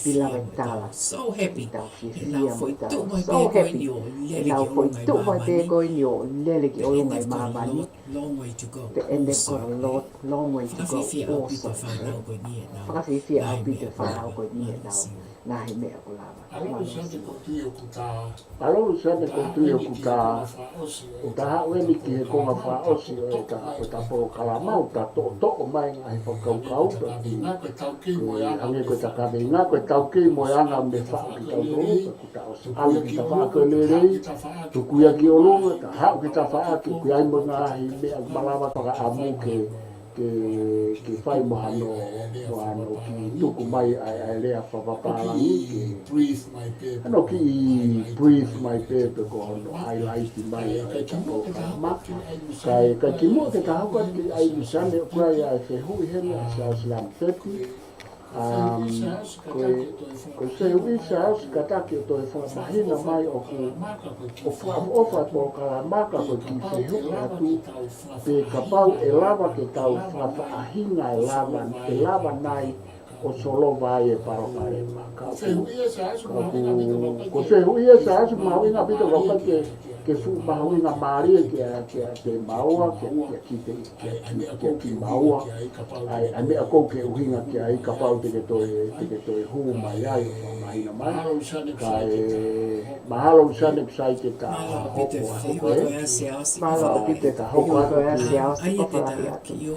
Pilavetala. Ke tau fiefia mo ʻetau so happy. Ke tau fiefia mo ʻetau so happy. Ke tau foʻi tuʻu mai pē ko eni ʻo lele ki ʻolunga ʻi māmani. Long way to go. Pea ʻoku ʻi ai e long way to go. Fakafiefia ʻaupito e fānau ko eni ʻenau ngaahi meʻa ʻoku lava. Mālō Luseane, ko e tui ʻoku ta, ʻoku ta haʻu eni ki he konga fakaʻosi ʻo ʻeta, ʻo ʻeta polokalama, ʻoku ta toʻotoʻo mai ngaahi fakakaukau, pea ʻoku, ko e hangē ko ʻeta kaveinga, ko e taukei mo e anga ʻoku ne faʻu kitautolu, pea ʻoku ta ʻosi ʻalu ki he tafaʻaki ʻo e lelei, tuku ia ki ʻolunga, ta haʻu ki he tafaʻaki ʻoku ʻi ai mo e ngaahi meʻa ʻoku malava fakaʻamu ke, ke, ke fai mo hano, mo hano kiʻi tuku mai ʻa e, ʻa e lea fakapālangi ke, hano kiʻi brief mai pē pe ko hono highlight mai ʻa ʻeta polokalama. Kae, kae kimuʻa ke ta hoko atu ki ai Luseane, ʻoku ʻi ai e fehuʻi heni ʻa Siaosi Lamipepi. Um, ko e, ko e fehuʻi Siaosi kātaki ʻo toe fakamahino mai ʻoku, ʻoku fakaʻofoʻofa e polokalama ka ko e kiʻi fehuʻi atu pe kapau ʻe lava ke tau fakafaʻahinga ʻe lava, ʻe lava nai ʻo solova ai e palopalema. Ka ʻoku, ka ʻoku, ko e fehuʻi ia Siaosi mahuʻinga ʻaupito, ka ʻoku ʻikai ke, ke fuʻu mahuʻinga mālie kia, kia, kia kimaua, kia, kia kite, kia, kia kimaua. ʻA e, ʻa e meʻa ʻoku ke ʻuhinga ki ai kapau te ke toe, te ke toe hū mai ai ʻo fakamahino mai. Kae mahalo Luseane ʻoku sai ke ta hoko atu ko ē. Mahalo ʻaupito ke ta hoko atu ko ē. ʻIo.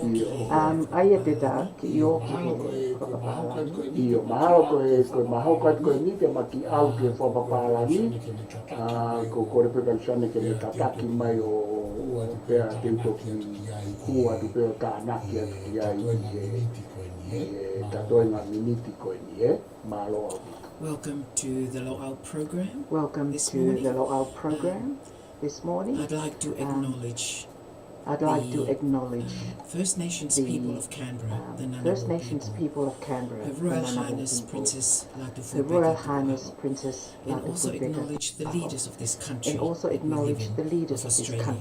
Um, ʻai ʻa e teta ki ʻo ki he fakapālangi. ʻIo, mahalo ko e, ko e mahalo ko ē ko eni te ma kiʻi ʻalu ki he fakapālangi. ʻA, ko e kole pē kia Luseane ke ne tataki mai ʻo, ʻo pea te u toki hū atu pē ʻo tānaki atu ki ai ʻi he, ʻi he tatoenga miniti ko eni, ē? Mālō ʻaupito. Welcome to the Loʻau program. Welcome to the Loʻau program this morning. I'd like to acknowledge I'd like to acknowledge the, um, First Nations people of Canberra, the Ngunnawal people, Her Royal Highness Princess Latufua Vetahi Tupou, and also acknowledge the leaders of this country that we live in, of Australia.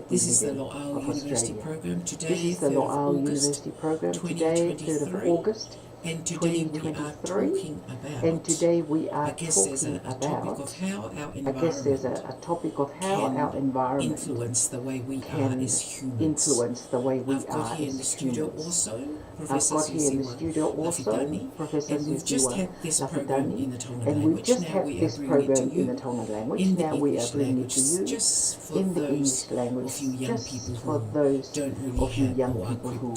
This is the Loʻau University program. Today, third of August, twenty twenty-three. And today we are talking about, I guess there's a topic of how our environment can influence the way we are as humans. I've got here in the studio also Professor Siosiua Lafitani, and we've just had this program in the Tongan language. Now we are bringing it to you in the English language, just for those of you young people who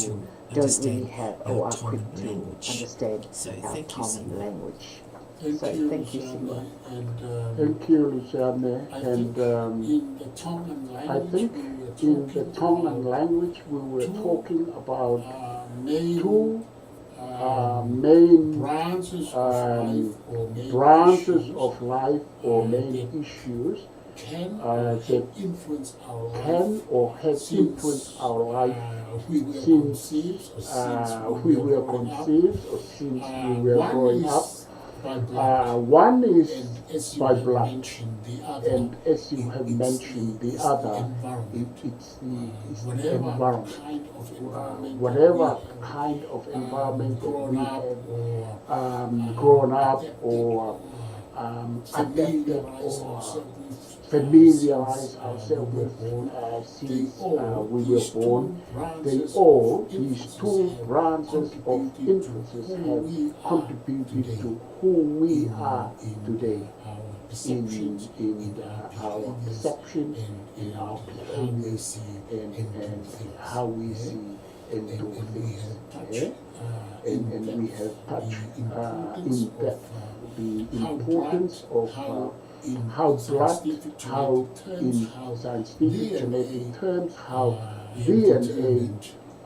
don't really have or are quick to understand our Tongan language. So thank you, Siua. Thank you, Luseane. And, um, I think in the Tongan language we were talking about two, uh, main, um, branches of life or main issues uh, that can or have influenced our life since, uh, we were conceived or since we were growing up. Uh, one is by blood, and as you have mentioned, the other, it, it's the, it's the environment. Uh, whatever kind of environment that we have, um, grown up or, um, adapted or familiarize ourselves with, uh, since, uh, we were born. They all, these two branches of influences, have contributed to who we are today in, in, uh, our perception, in our behavior, and, and how we see and do things. Eh? And, and we have touched, uh, in depth the importance of, uh, how blood, how in scientific genetic terms, how D N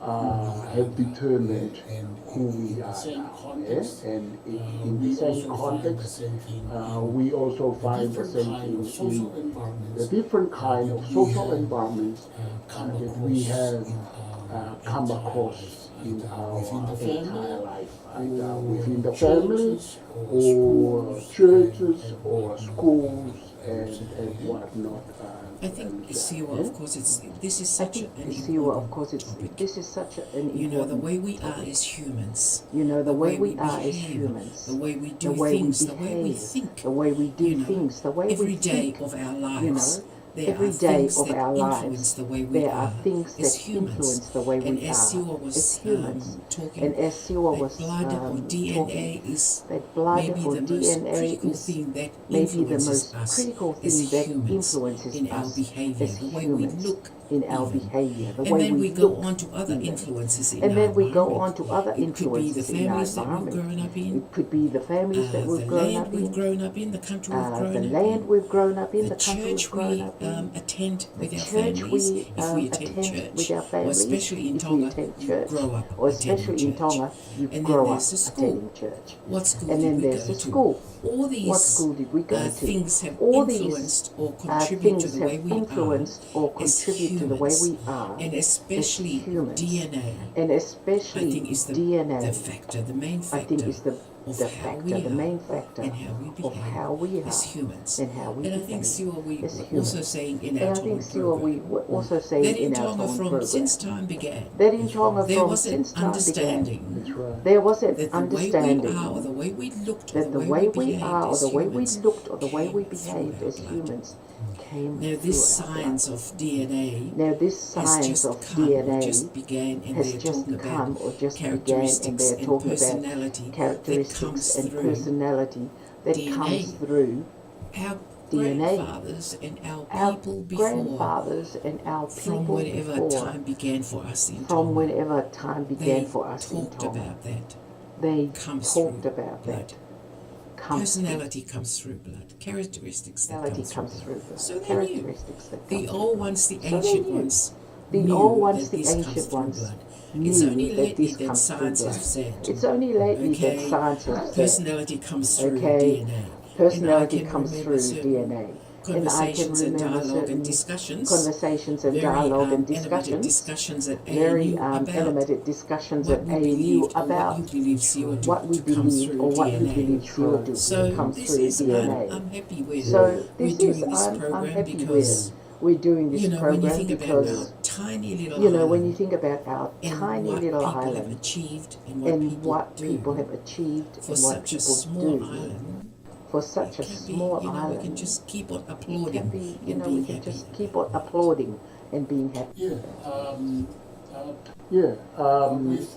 A, uh, have determined who we are now. Eh? And in, in the same context, uh, we also find the same thing in the different kind of social environment, uh, that we have, uh, come across in our entire life, either within the family or churches or schools and, and whatnot. Uh, I think, Siua, of course, it's, this is such an important topic. You know, the way we are as humans, the way we behave, the way we do things, the way we think, the way we do things, the way we think, you know, every day of our lives, there are things that influence the way we are as humans. And as Siua was, um, talking, that blood or D N A is maybe the most critical thing that influences us as humans in our behavior, the way we look, in our behavior, the way we look. And then we go on to other influences in our environment. It could be the families that we've grown up in. It could be the families that we've grown up in, the land we've grown up in, the country we've grown up in. Uh, the land we've grown up in, the country we've grown up in. The church we, um, attend with our families, if we attend church, or especially in Tonga, you grow up attending church. And then there's the school. What school did we go to? All these, uh, things have influenced or contributed to the way we are as humans, and especially D N A, I think, is the, the factor, the main factor the factor, the main factor of how we are and how we behave as humans. And I think, Siua, we were also saying in our Tongan program that in Tonga, from since time began, there was an understanding that the way we are or the way we looked or the way we behaved as humans came through our blood. Now, this science of D N A has just come or just began, and they're talking about characteristics and personality that comes through D N A. Our grandfathers and our people before, from whenever time began for us in Tonga, they talked about that. Comes through blood. Personality comes through blood. Characteristics that comes through blood. So they knew. The old ones, the ancient ones, knew that this comes through blood. It's only lately that science has said, okay, personality comes through D N A. And I can remember certain conversations and dialogue and discussions, very, um, animated discussions at A N U about what we believed or what you believed, Siua, to come through D N A. So this is, I'm, I'm happy with, we're doing this program because, you know, when you think about our tiny little island and what people have achieved and what people do for such a small island, for such a small island, it can be, you know, we can just keep on applauding and being happy. Yeah, um, uh, yeah, um, with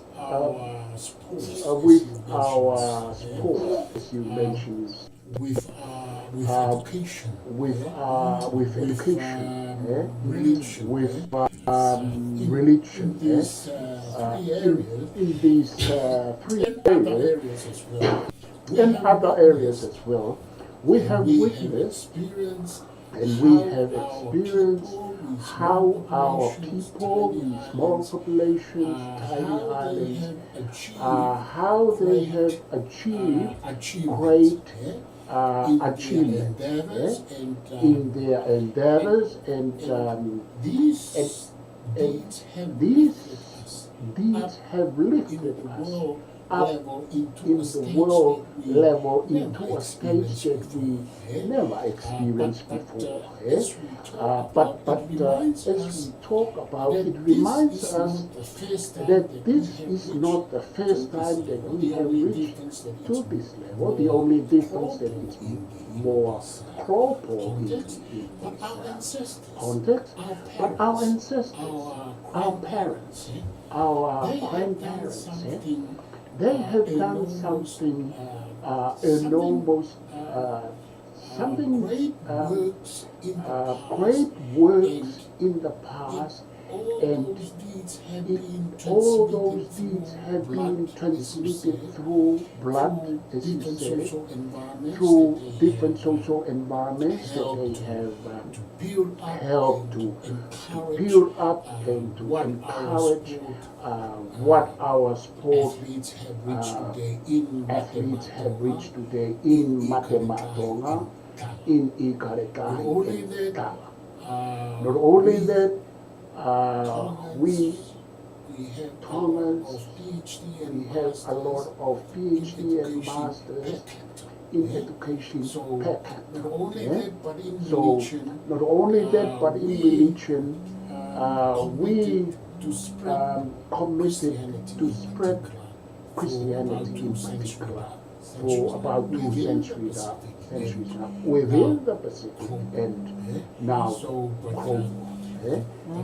our sports, as you mentioned, with, uh, with education, with, uh, with education, um, religion, with, um, religion, in these, uh, three areas, in these, uh, three areas as well. And other areas as well. We have witnessed and we have experienced how our people in small populations, tiny islands, uh, how they have achieved great, uh, achievement, eh, in their endeavors, and, um, and, and these deeds have lifted us up in the world level into a stage that we never experienced before, eh? Uh, but, but, uh, as we talk about, it reminds us that this is not the first time that we have reached to this level. The only difference that is more global in, in this, uh, context. But our ancestors, our parents, our grandparents, eh, they have done something, uh, enormous, uh, something, uh, uh, great works in the past, and it, all those deeds have been transmitted through blood, as you said, through different social environments that they have, uh, helped to, to build up and to encourage, uh, what our sport, uh, athletes have reached today in Mate Maʻa Tonga, in ʻIkale Kai and Tala. Not only that, uh, we Tongans, we have a lot of PhD and masters in education per capita, eh? So, not only that, but in religion, uh, we, um, committed to spread Christianity in particular for about two centuries, uh, centuries now, within the Pacific and now global, eh?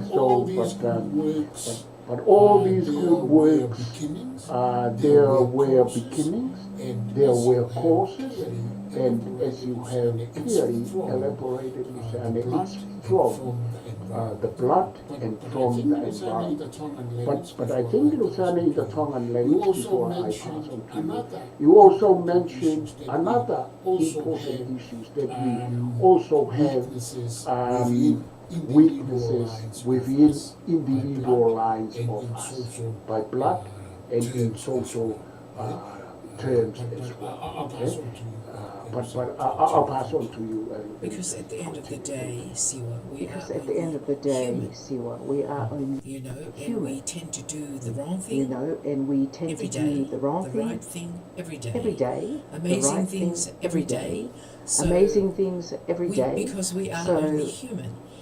So, but, um, but, but all these good works, uh, there were beginnings, there were causes, and as you have clearly elaborated, Luseane, it's from, uh, the blood and from the environment. But, but I think, Luseane, in the Tongan language, before I pass on to you, you also mentioned another important issues that we also have, um, weaknesses within individual lines of us, by blood and in social, uh, terms as well. I'll pass on to you. But, but I'll pass on to you. Because at the end of the day, Siwa, we are only human. Because at the end of the day, Siwa, we are only human. You know, and we tend to do the wrong thing. You know, and we tend to do the wrong thing. Every day, the right thing every day. Every day, the right thing every day. Amazing things every day. So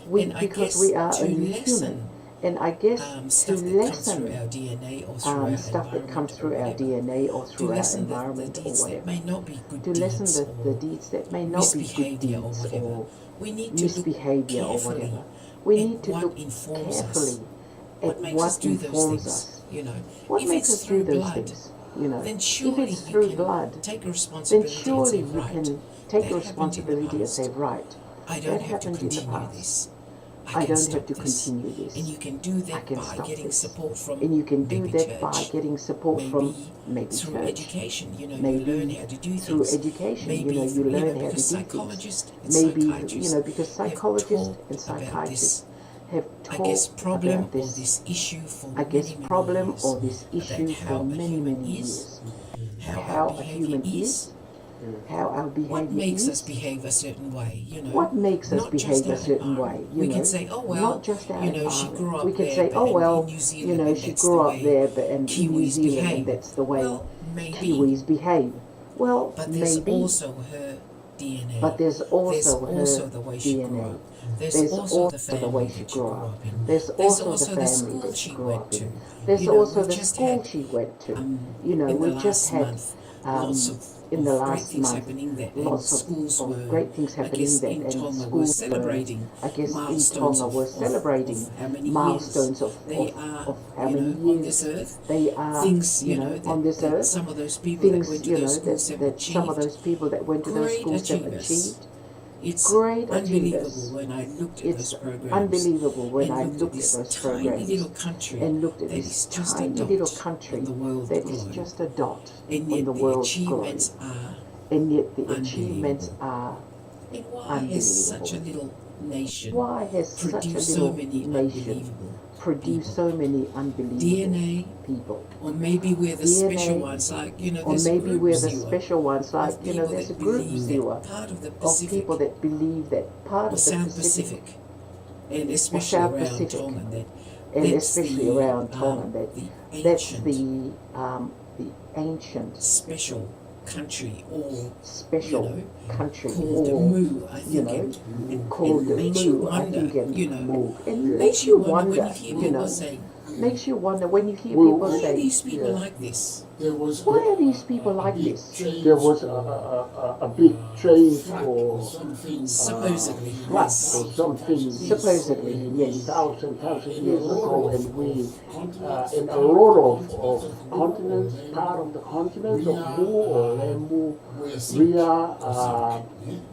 we, because we are only human. And I guess to lessen, um, stuff that comes through our D N A or through our environment or whatever. To lessen the, the deeds that may not be good deeds or misbehavior or whatever. We need to look carefully at what informs us, what makes us do those things, you know. If it's through blood, then surely you can take responsibility and say, "Right, that happened in the past. I don't have to continue this. I can stop this." And you can do that by getting support from maybe church, maybe through education, you know, you learn how to do things. Maybe, you know, because psychologists and psychiatrists have talked about this, I guess, problem or this issue for many, many years, about how a human is, how a behavior is, how our behavior is. What makes us behave a certain way, you know? What makes us behave a certain way, you know? Not just our environment. We can say, "Oh, well, you know, she grew up there, but in New Zealand, and that's the way Kiwis behave." Well, maybe. But there's also her D N A. But there's also her D N A. There's also the way she grew up. There's also the family that she grew up in. There's also the school she went to. You know, we just had, um, in the last month, lots of, of great things happening that, and schools were, I guess, in Tonga were celebrating milestones of, of, of how many years they are, you know, on this earth. Things, you know, that, that some of those people that went to those schools have achieved. Great achievers. It's unbelievable when I looked at those programs and looked at this tiny little country that is just a dot on the world globe. And yet the achievements are unbelievable. And yet the achievements are unbelievable. And why has such a little nation produced so many unbelievable people? D N A, or maybe we're the special ones, like, you know, there's a group, Siwa, of people that believe that part of the Pacific, or South Pacific, and especially around Tonga, that that's the, um, the ancient special country, or, you know, called the Mu, I think, and, and makes you wonder, you know, makes you wonder when you hear people say, "Why are these people like this?" Why are these people like this? There was a, a, a, a big change or, uh, flood or something in thousand, thousand years ago, and we, uh, in a lot of, of continents, part of the continents of Mu or Lemu, we are, uh,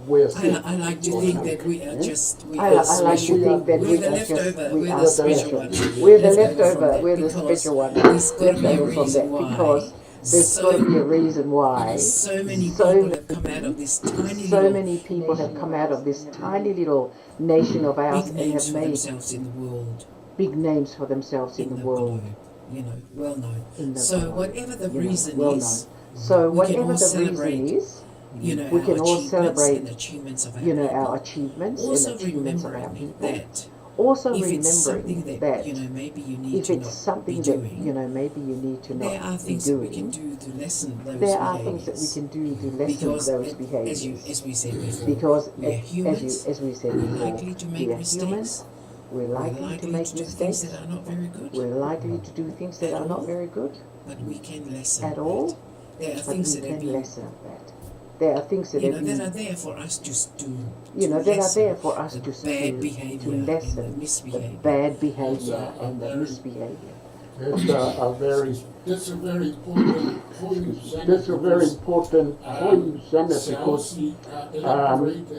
we are sick or something. I, I like to think that we are just, we are the leftover, we are the special one. We're the leftover, we're the special one. Leftover from that because there's gotta be a reason why. Because so many people have come out of this tiny little nation of ours and have made big names for themselves in the world. You know, well known. So whatever the reason is, we can all celebrate, you know, our achievements and the achievements of our people. So whatever the reason is, we can all celebrate, you know, our achievements and the achievements of our people. Also remembering that if it's something that, you know, maybe you need to not be doing, there are things that we can do to lessen those behaviors. Because, as you, as we said before, we are humans. We're likely to make mistakes. We're likely to make mistakes. We're likely to do things that are not very good. We're likely to do things that are not very good. But we can lessen that. At all. There are things that have been, you know, that are there for us to, to, you know, that are there for us to do, to lessen the bad behavior and the misbehavior. That's a, a very, that's a very important point, that's a very important point, Sene, because, um,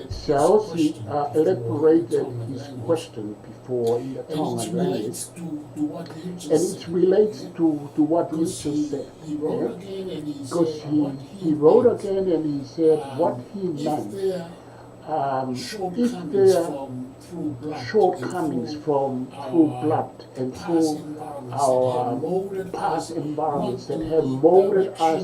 Siaosi, uh, elaborated his question before in the Tongan language. And it relates to, to what you just said. Because he, he wrote again and he said what he meant. Um, if there are shortcomings from through blood and through our past environments that have molded us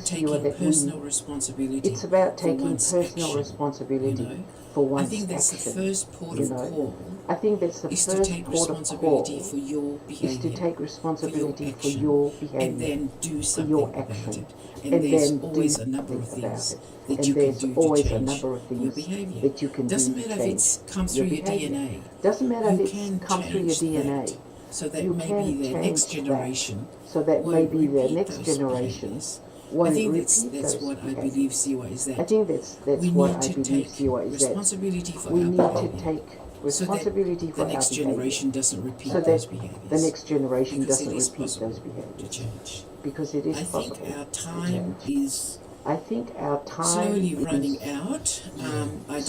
about taking personal responsibility for one's action. It's about taking personal responsibility for one's action. You know? I think that's the first port of call is to take responsibility for your behavior, for your action, and then do something about it. And then do something about it. And there's always a number of things that you can do to change your behavior. Doesn't matter if it's come through your D N A. Doesn't matter if it's come through your D N A. You can change that. So that maybe the next generation won't repeat those behaviors. I think that's, that's what I believe, Siwa, is that we need to take responsibility for our behavior so that the next generation doesn't repeat those behaviors. Because it is possible to change. Because it is possible to change. I think our time is slowly running out. Um, I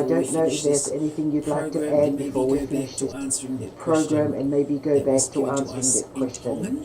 don't know if there's anything you'd like to add before we finish this program and maybe go back to answering that question.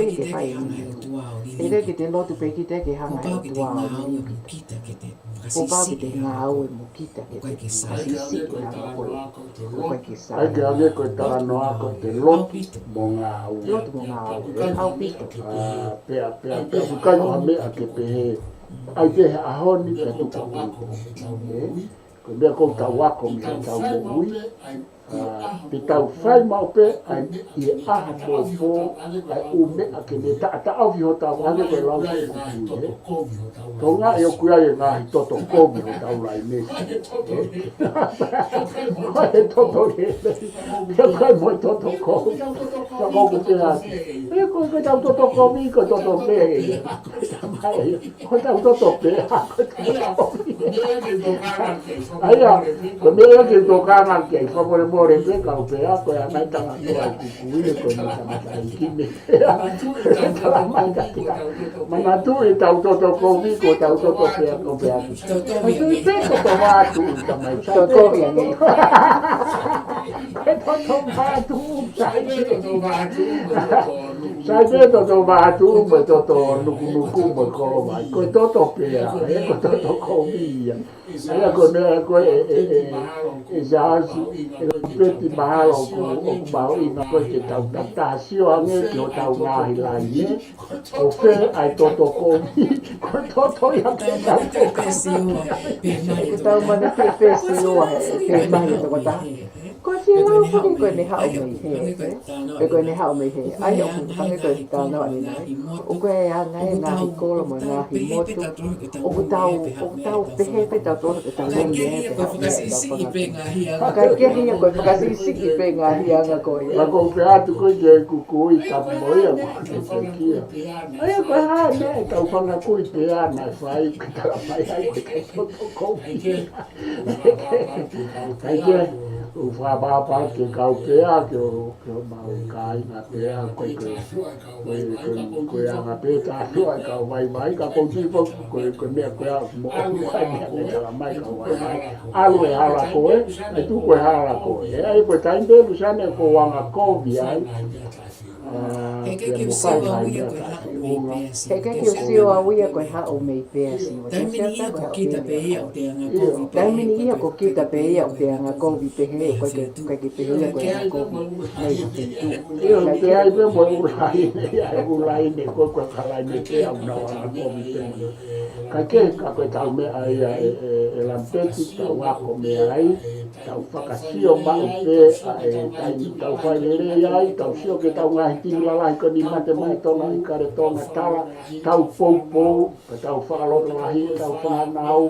pē ke fai ʻe he ʻOtua ʻo ʻikai ke te lotu pē kita ke hanga ʻe he ʻOtua ʻo ʻikai ke te Kuo pau ke te ngāue mo kita ke te fakasiʻisiʻi ʻa e ngaahi koloa. ʻOku ʻikai ke sai. ʻAi ke hangē ko e talanoa ko e lotu mo ngāue. Lotu mo ngāue. ʻAupito. ʻA, pea, pea, pea, ʻoku ʻikai ko ha meʻa ke pehē. ʻAi pē he ʻaho ni pea tuku. Ē? Ko e meʻa ʻoku tau ako mei heʻetau moʻui. ʻA, te tau fai maʻu pē ʻa e ʻi he ʻaho mo e pō, ʻa e ʻū meʻa ke ne taʻataʻofi hotau, hangē ko e lau ʻa e kupuʻi, ē. Tokangaʻi ʻoku ʻi ai e ngaahi toto kovi hotau laine. Ko e toto lelei. Ko e mo e toto kovi. Ka ko ʻoku pehē atu. Ē, ko e, ko ʻetau toto kovi, ko e toto pē. Ko ʻetau toto pē, ko e toto kovi. ʻA ia, ko e meʻa ia ke u tokanga ki ai, fakamolemole pē, kau pehē, ko e ʻanai tangata ʻa e kupuʻi, ko e mata mata i kime. Talamai ka kita. Manatuʻi ʻetau toto kovi, ko ʻetau toto pea, ko pea. Ko e toto vatu, tamai. Toto kovi ange. Ko e toto vatu, sai. Sai pē toto vatu, mo e toto nukunuku, mo e kolo mai. Ko e toto pea, ē, ko e toto kovi ia. ʻA ia ko e meʻa ko ē, ʻe, ʻe, ʻe, ʻe Siaosi, ʻe Peti mahalo ʻoku, ʻoku mahuʻinga ko ē ke tau tatasio ange ki hotau ngaahi laine. Ko fē ʻa e toto kovi, ko e toto ia ke tau. Ko ʻetau manatuʻi pē Siua he, he mai tokotaha. Ko Siua foki ko ʻene haʻu mei hē, ē? Pe ko ʻene haʻu mei hē. ʻA ia ʻoku hangē ko e talanoa ʻanenai. ʻOku ʻi ai e ngaahi kolo mo e ngaahi motu. ʻOku tau, ʻoku tau pehē pē tautolu ke tau lele ē, pea haʻu mei ai ʻetau fanga. Kaikehe ia ko e fakasiʻisiʻi pē ngaahi anga ko ia. Ka ko u pehē atu ko e kupuʻi tapu mo ia mo e pekia. ʻA ia ko e hā meʻa ʻetau fanga kui pea naʻe fai ke talamai ai ko e toto kovi. Kaikehe, ʻoku fakapapau ke kau pea, ke ʻo, ke ʻomai kāinga pea, ko e, ko e, ko e, ko e anga pē tā fua e kau vaivai, ka ko u tui pau, ko e, ko e meʻa ko ia, mo ʻoku ʻikai meʻa ke talamai kau vaivai. ʻAlu e hala ko ē, ʻai tuku e hala ko ē. ʻE ʻai ko e taimi pē Lusiane ko e anga kovi ai. ʻA, pea mo fai mai meʻa ka feʻunga. He ʻikai ke u sio au ia ko e haʻu mei pea Siua. Taimi ni ia ko e kita pē ia ʻoku te anga kovi pē. Taimi ni ia ko kita pē ia ʻoku te anga kovi pē he, ʻoku ʻikai ke, ʻikai ke pehē ia ko e anga kovi mei ha feituʻu. ʻIo, ʻoku ʻi ai pē mo e ʻū laine, ʻa e ʻū laine, ko e, ko e ka laine pē ʻoku nau anga kovi pē mo. Kaikehe ka ko ʻetau meʻa ia ē, ē, ē Lampeti, tau ako mei ai. Tau fakasio maʻu pē ʻa e taimi tau fai lelei ai, tau sio ki heʻetau ngaahi timi lalahi ko eni mate mai Tonga, ʻIkale Tonga, Tala, tau poupou, pea tau fakalotolahi ʻetau fānau,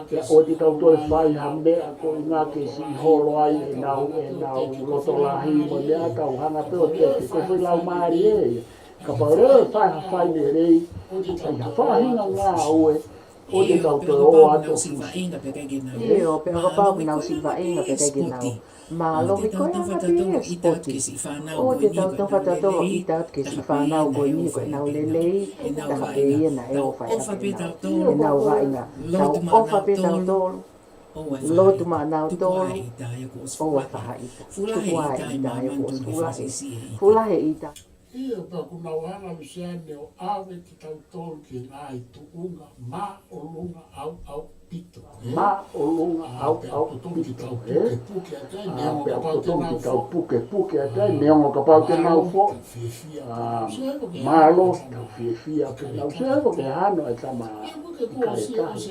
pea ʻoua te tau toe fai ha meʻa ko e ʻuhinga ke siʻi holo ai ʻenau, ʻenau loto lahi mo e meʻa, tau hanga pē ʻo teke, ko e foʻi laumālie ia. Kapau leva ʻe fai ha fai lelei, ʻi ha faʻahinga ngāue, ʻoua te tau toe ō atu ʻo fusi. ʻIo, pea kapau ʻoku nau siʻi vaʻinga pea ʻikai ke nau. Mālō he ko e anga pē ia e sipoti. ʻOua te tau tofa tautolu ʻita atu ki he siʻi fānau ko eni ko ʻenau lelei, taha pē ia naʻe ʻofa ʻiate kinautolu ʻenau vaʻinga. Tau ʻofa pē tautolu, lotu maʻanautolu, ʻoua ʻe faʻa ʻita. Tuku ā e ʻita, he kuo ʻosi fulahe. Fulahe ʻita. ʻIo, pea ʻoku nau hanga Lusiane ʻo ʻave kitautolu ki he ngaahi tuʻunga māʻolunga ʻauʻaupito. Māʻolunga ʻauʻaupito, ē? Pea ʻoku totonu ke tau pukepuke atu ai, neongo kapau te nau foʻi. ʻA, mālō, tau fiefia pē. Nau sio hifo ki he hano ʻa e tama ʻIkale Tahi.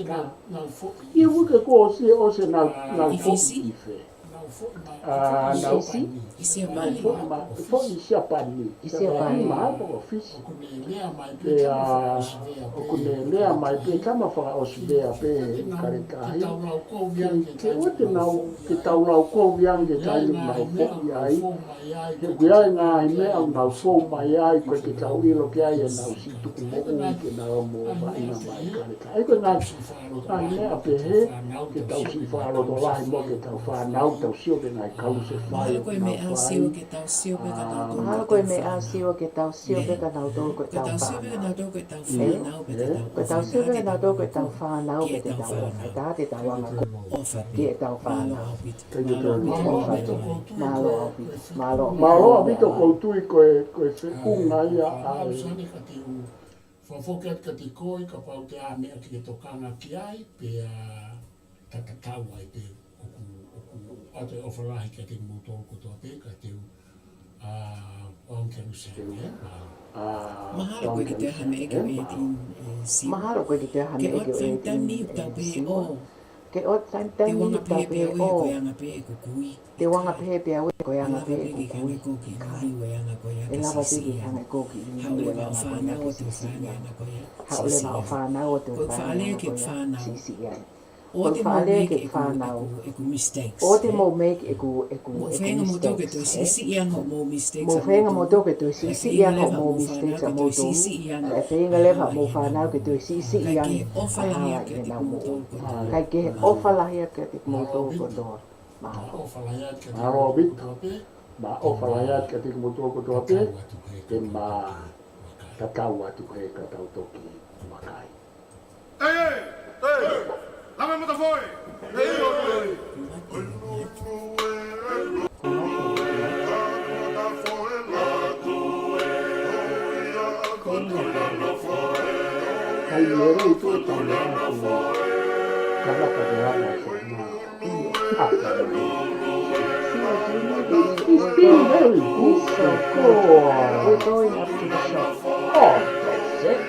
ʻIo, ʻoku ʻikai ke ʻosi, ʻosi ʻenau, ʻenau foʻi ʻi fē. ʻA, nau foʻi, nau foʻi ma, foʻi ʻi Siapani. ʻI Siapani. Siapani, mahalo ko Fisi. Pea, ʻoku ne lea mai pē tama fakaʻosivea pē ʻIkale Tahi. Ke, ke ʻoua te nau, ke tau lau kovi ange ki he taimi nau foʻi ai. He ʻoku ʻi ai e ngaahi meʻa ʻoku nau fou mai ai, ʻoku ʻikai ke tau ʻilo ki ai ʻenau siʻi tukumoʻui ke nau mo vaʻinga mai ʻIkale Tahi. ʻA ia ko e ngaahi, ngaahi meʻa pehē, ke tau siʻi fakalotolahi mo ʻetau fānau, tau sio ki he ngaahi kalusefai ʻoku nau fai. Mahalo ko e meʻa ʻa Siua ke tau sio pē ka nautolu ko ʻetau fānau. Ko ʻetau sio pē ka nautolu ko ʻetau fānau, pea te tau ʻofa, tā te tau anga ko ē ki heʻetau fānau. Mālō ʻaupito. Mālō ʻaupito. Mālō ʻaupito, ʻoku ou tui ko e, ko e feʻunga ia ʻa e, Fakafoki atu kiate koe, kapau te ʻi ai ha meʻa ke ke tokanga ki ai, pea tatau ai pē ʻoku, ʻoku ʻoatu e ʻofa lahi kiate kimoutolu kotoa pē, ka te u, ʻa, ʻoange ki he Luseane, ē? Mahalo ko e kiʻi taha meʻa ke ʻoatu e simu. Mahalo ko e kiʻi taha meʻa ke ʻoatu e simu. Ke ʻoatu e taha meʻa ke ʻoatu e simu. Ke ʻoatu e taha meʻa ke ʻoatu e simu. Te u anga pē ʻe au ia ko e anga pē ʻeku kui. Te u anga pē ʻe au ia ko e anga pē ʻeku kui. ʻE lava pē ke hanga ʻe koe ke ʻilo e anga ko ia ke siʻisiʻi ange. Haʻu leva ʻo fānau ʻo te u fānau ʻo te u fānau ʻo te u fānau ʻo te u fānau. Ko e fānau ke fānau. ʻO te mou make ʻeku, ʻeku mistakes, ē? ʻO te mou make ʻeku, ʻeku mistakes, ē? Mou feinga moutolu ke toe siʻisiʻi ange hoʻomou mistakes ʻamoutolu. Mou feinga moutolu ke toe siʻisiʻi ange hoʻomou mistakes ʻamoutolu. Kae feinga leva hoʻomou fānau ke toe siʻisiʻi ange ʻa e hala ʻia nautolu. Kae kehe ʻofa lahi atu kiate kimoutolu kotoa. Mālō. Mālō ʻaupito. Mālō ʻaupito. Mālō ʻaupito. Ke ma tatau atu he ka tau toki vakai. ʻEi, ʻei, ʻei! Langa matafoe! ʻEi, ʻei, ʻei! Kai ʻoku tuʻu tau na atu. Ka vaka te hana ko na. It's been very busy. We're going up to the shop. Oh, that's it.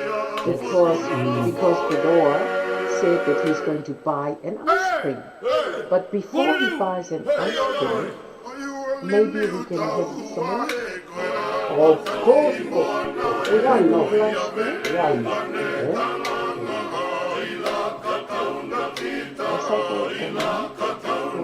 Because, because Fedora said that he's going to buy an ice cream. But before he buys an ice cream, maybe we can have some lunch. Of course, of course. We can have lunch there. Why not? Eh?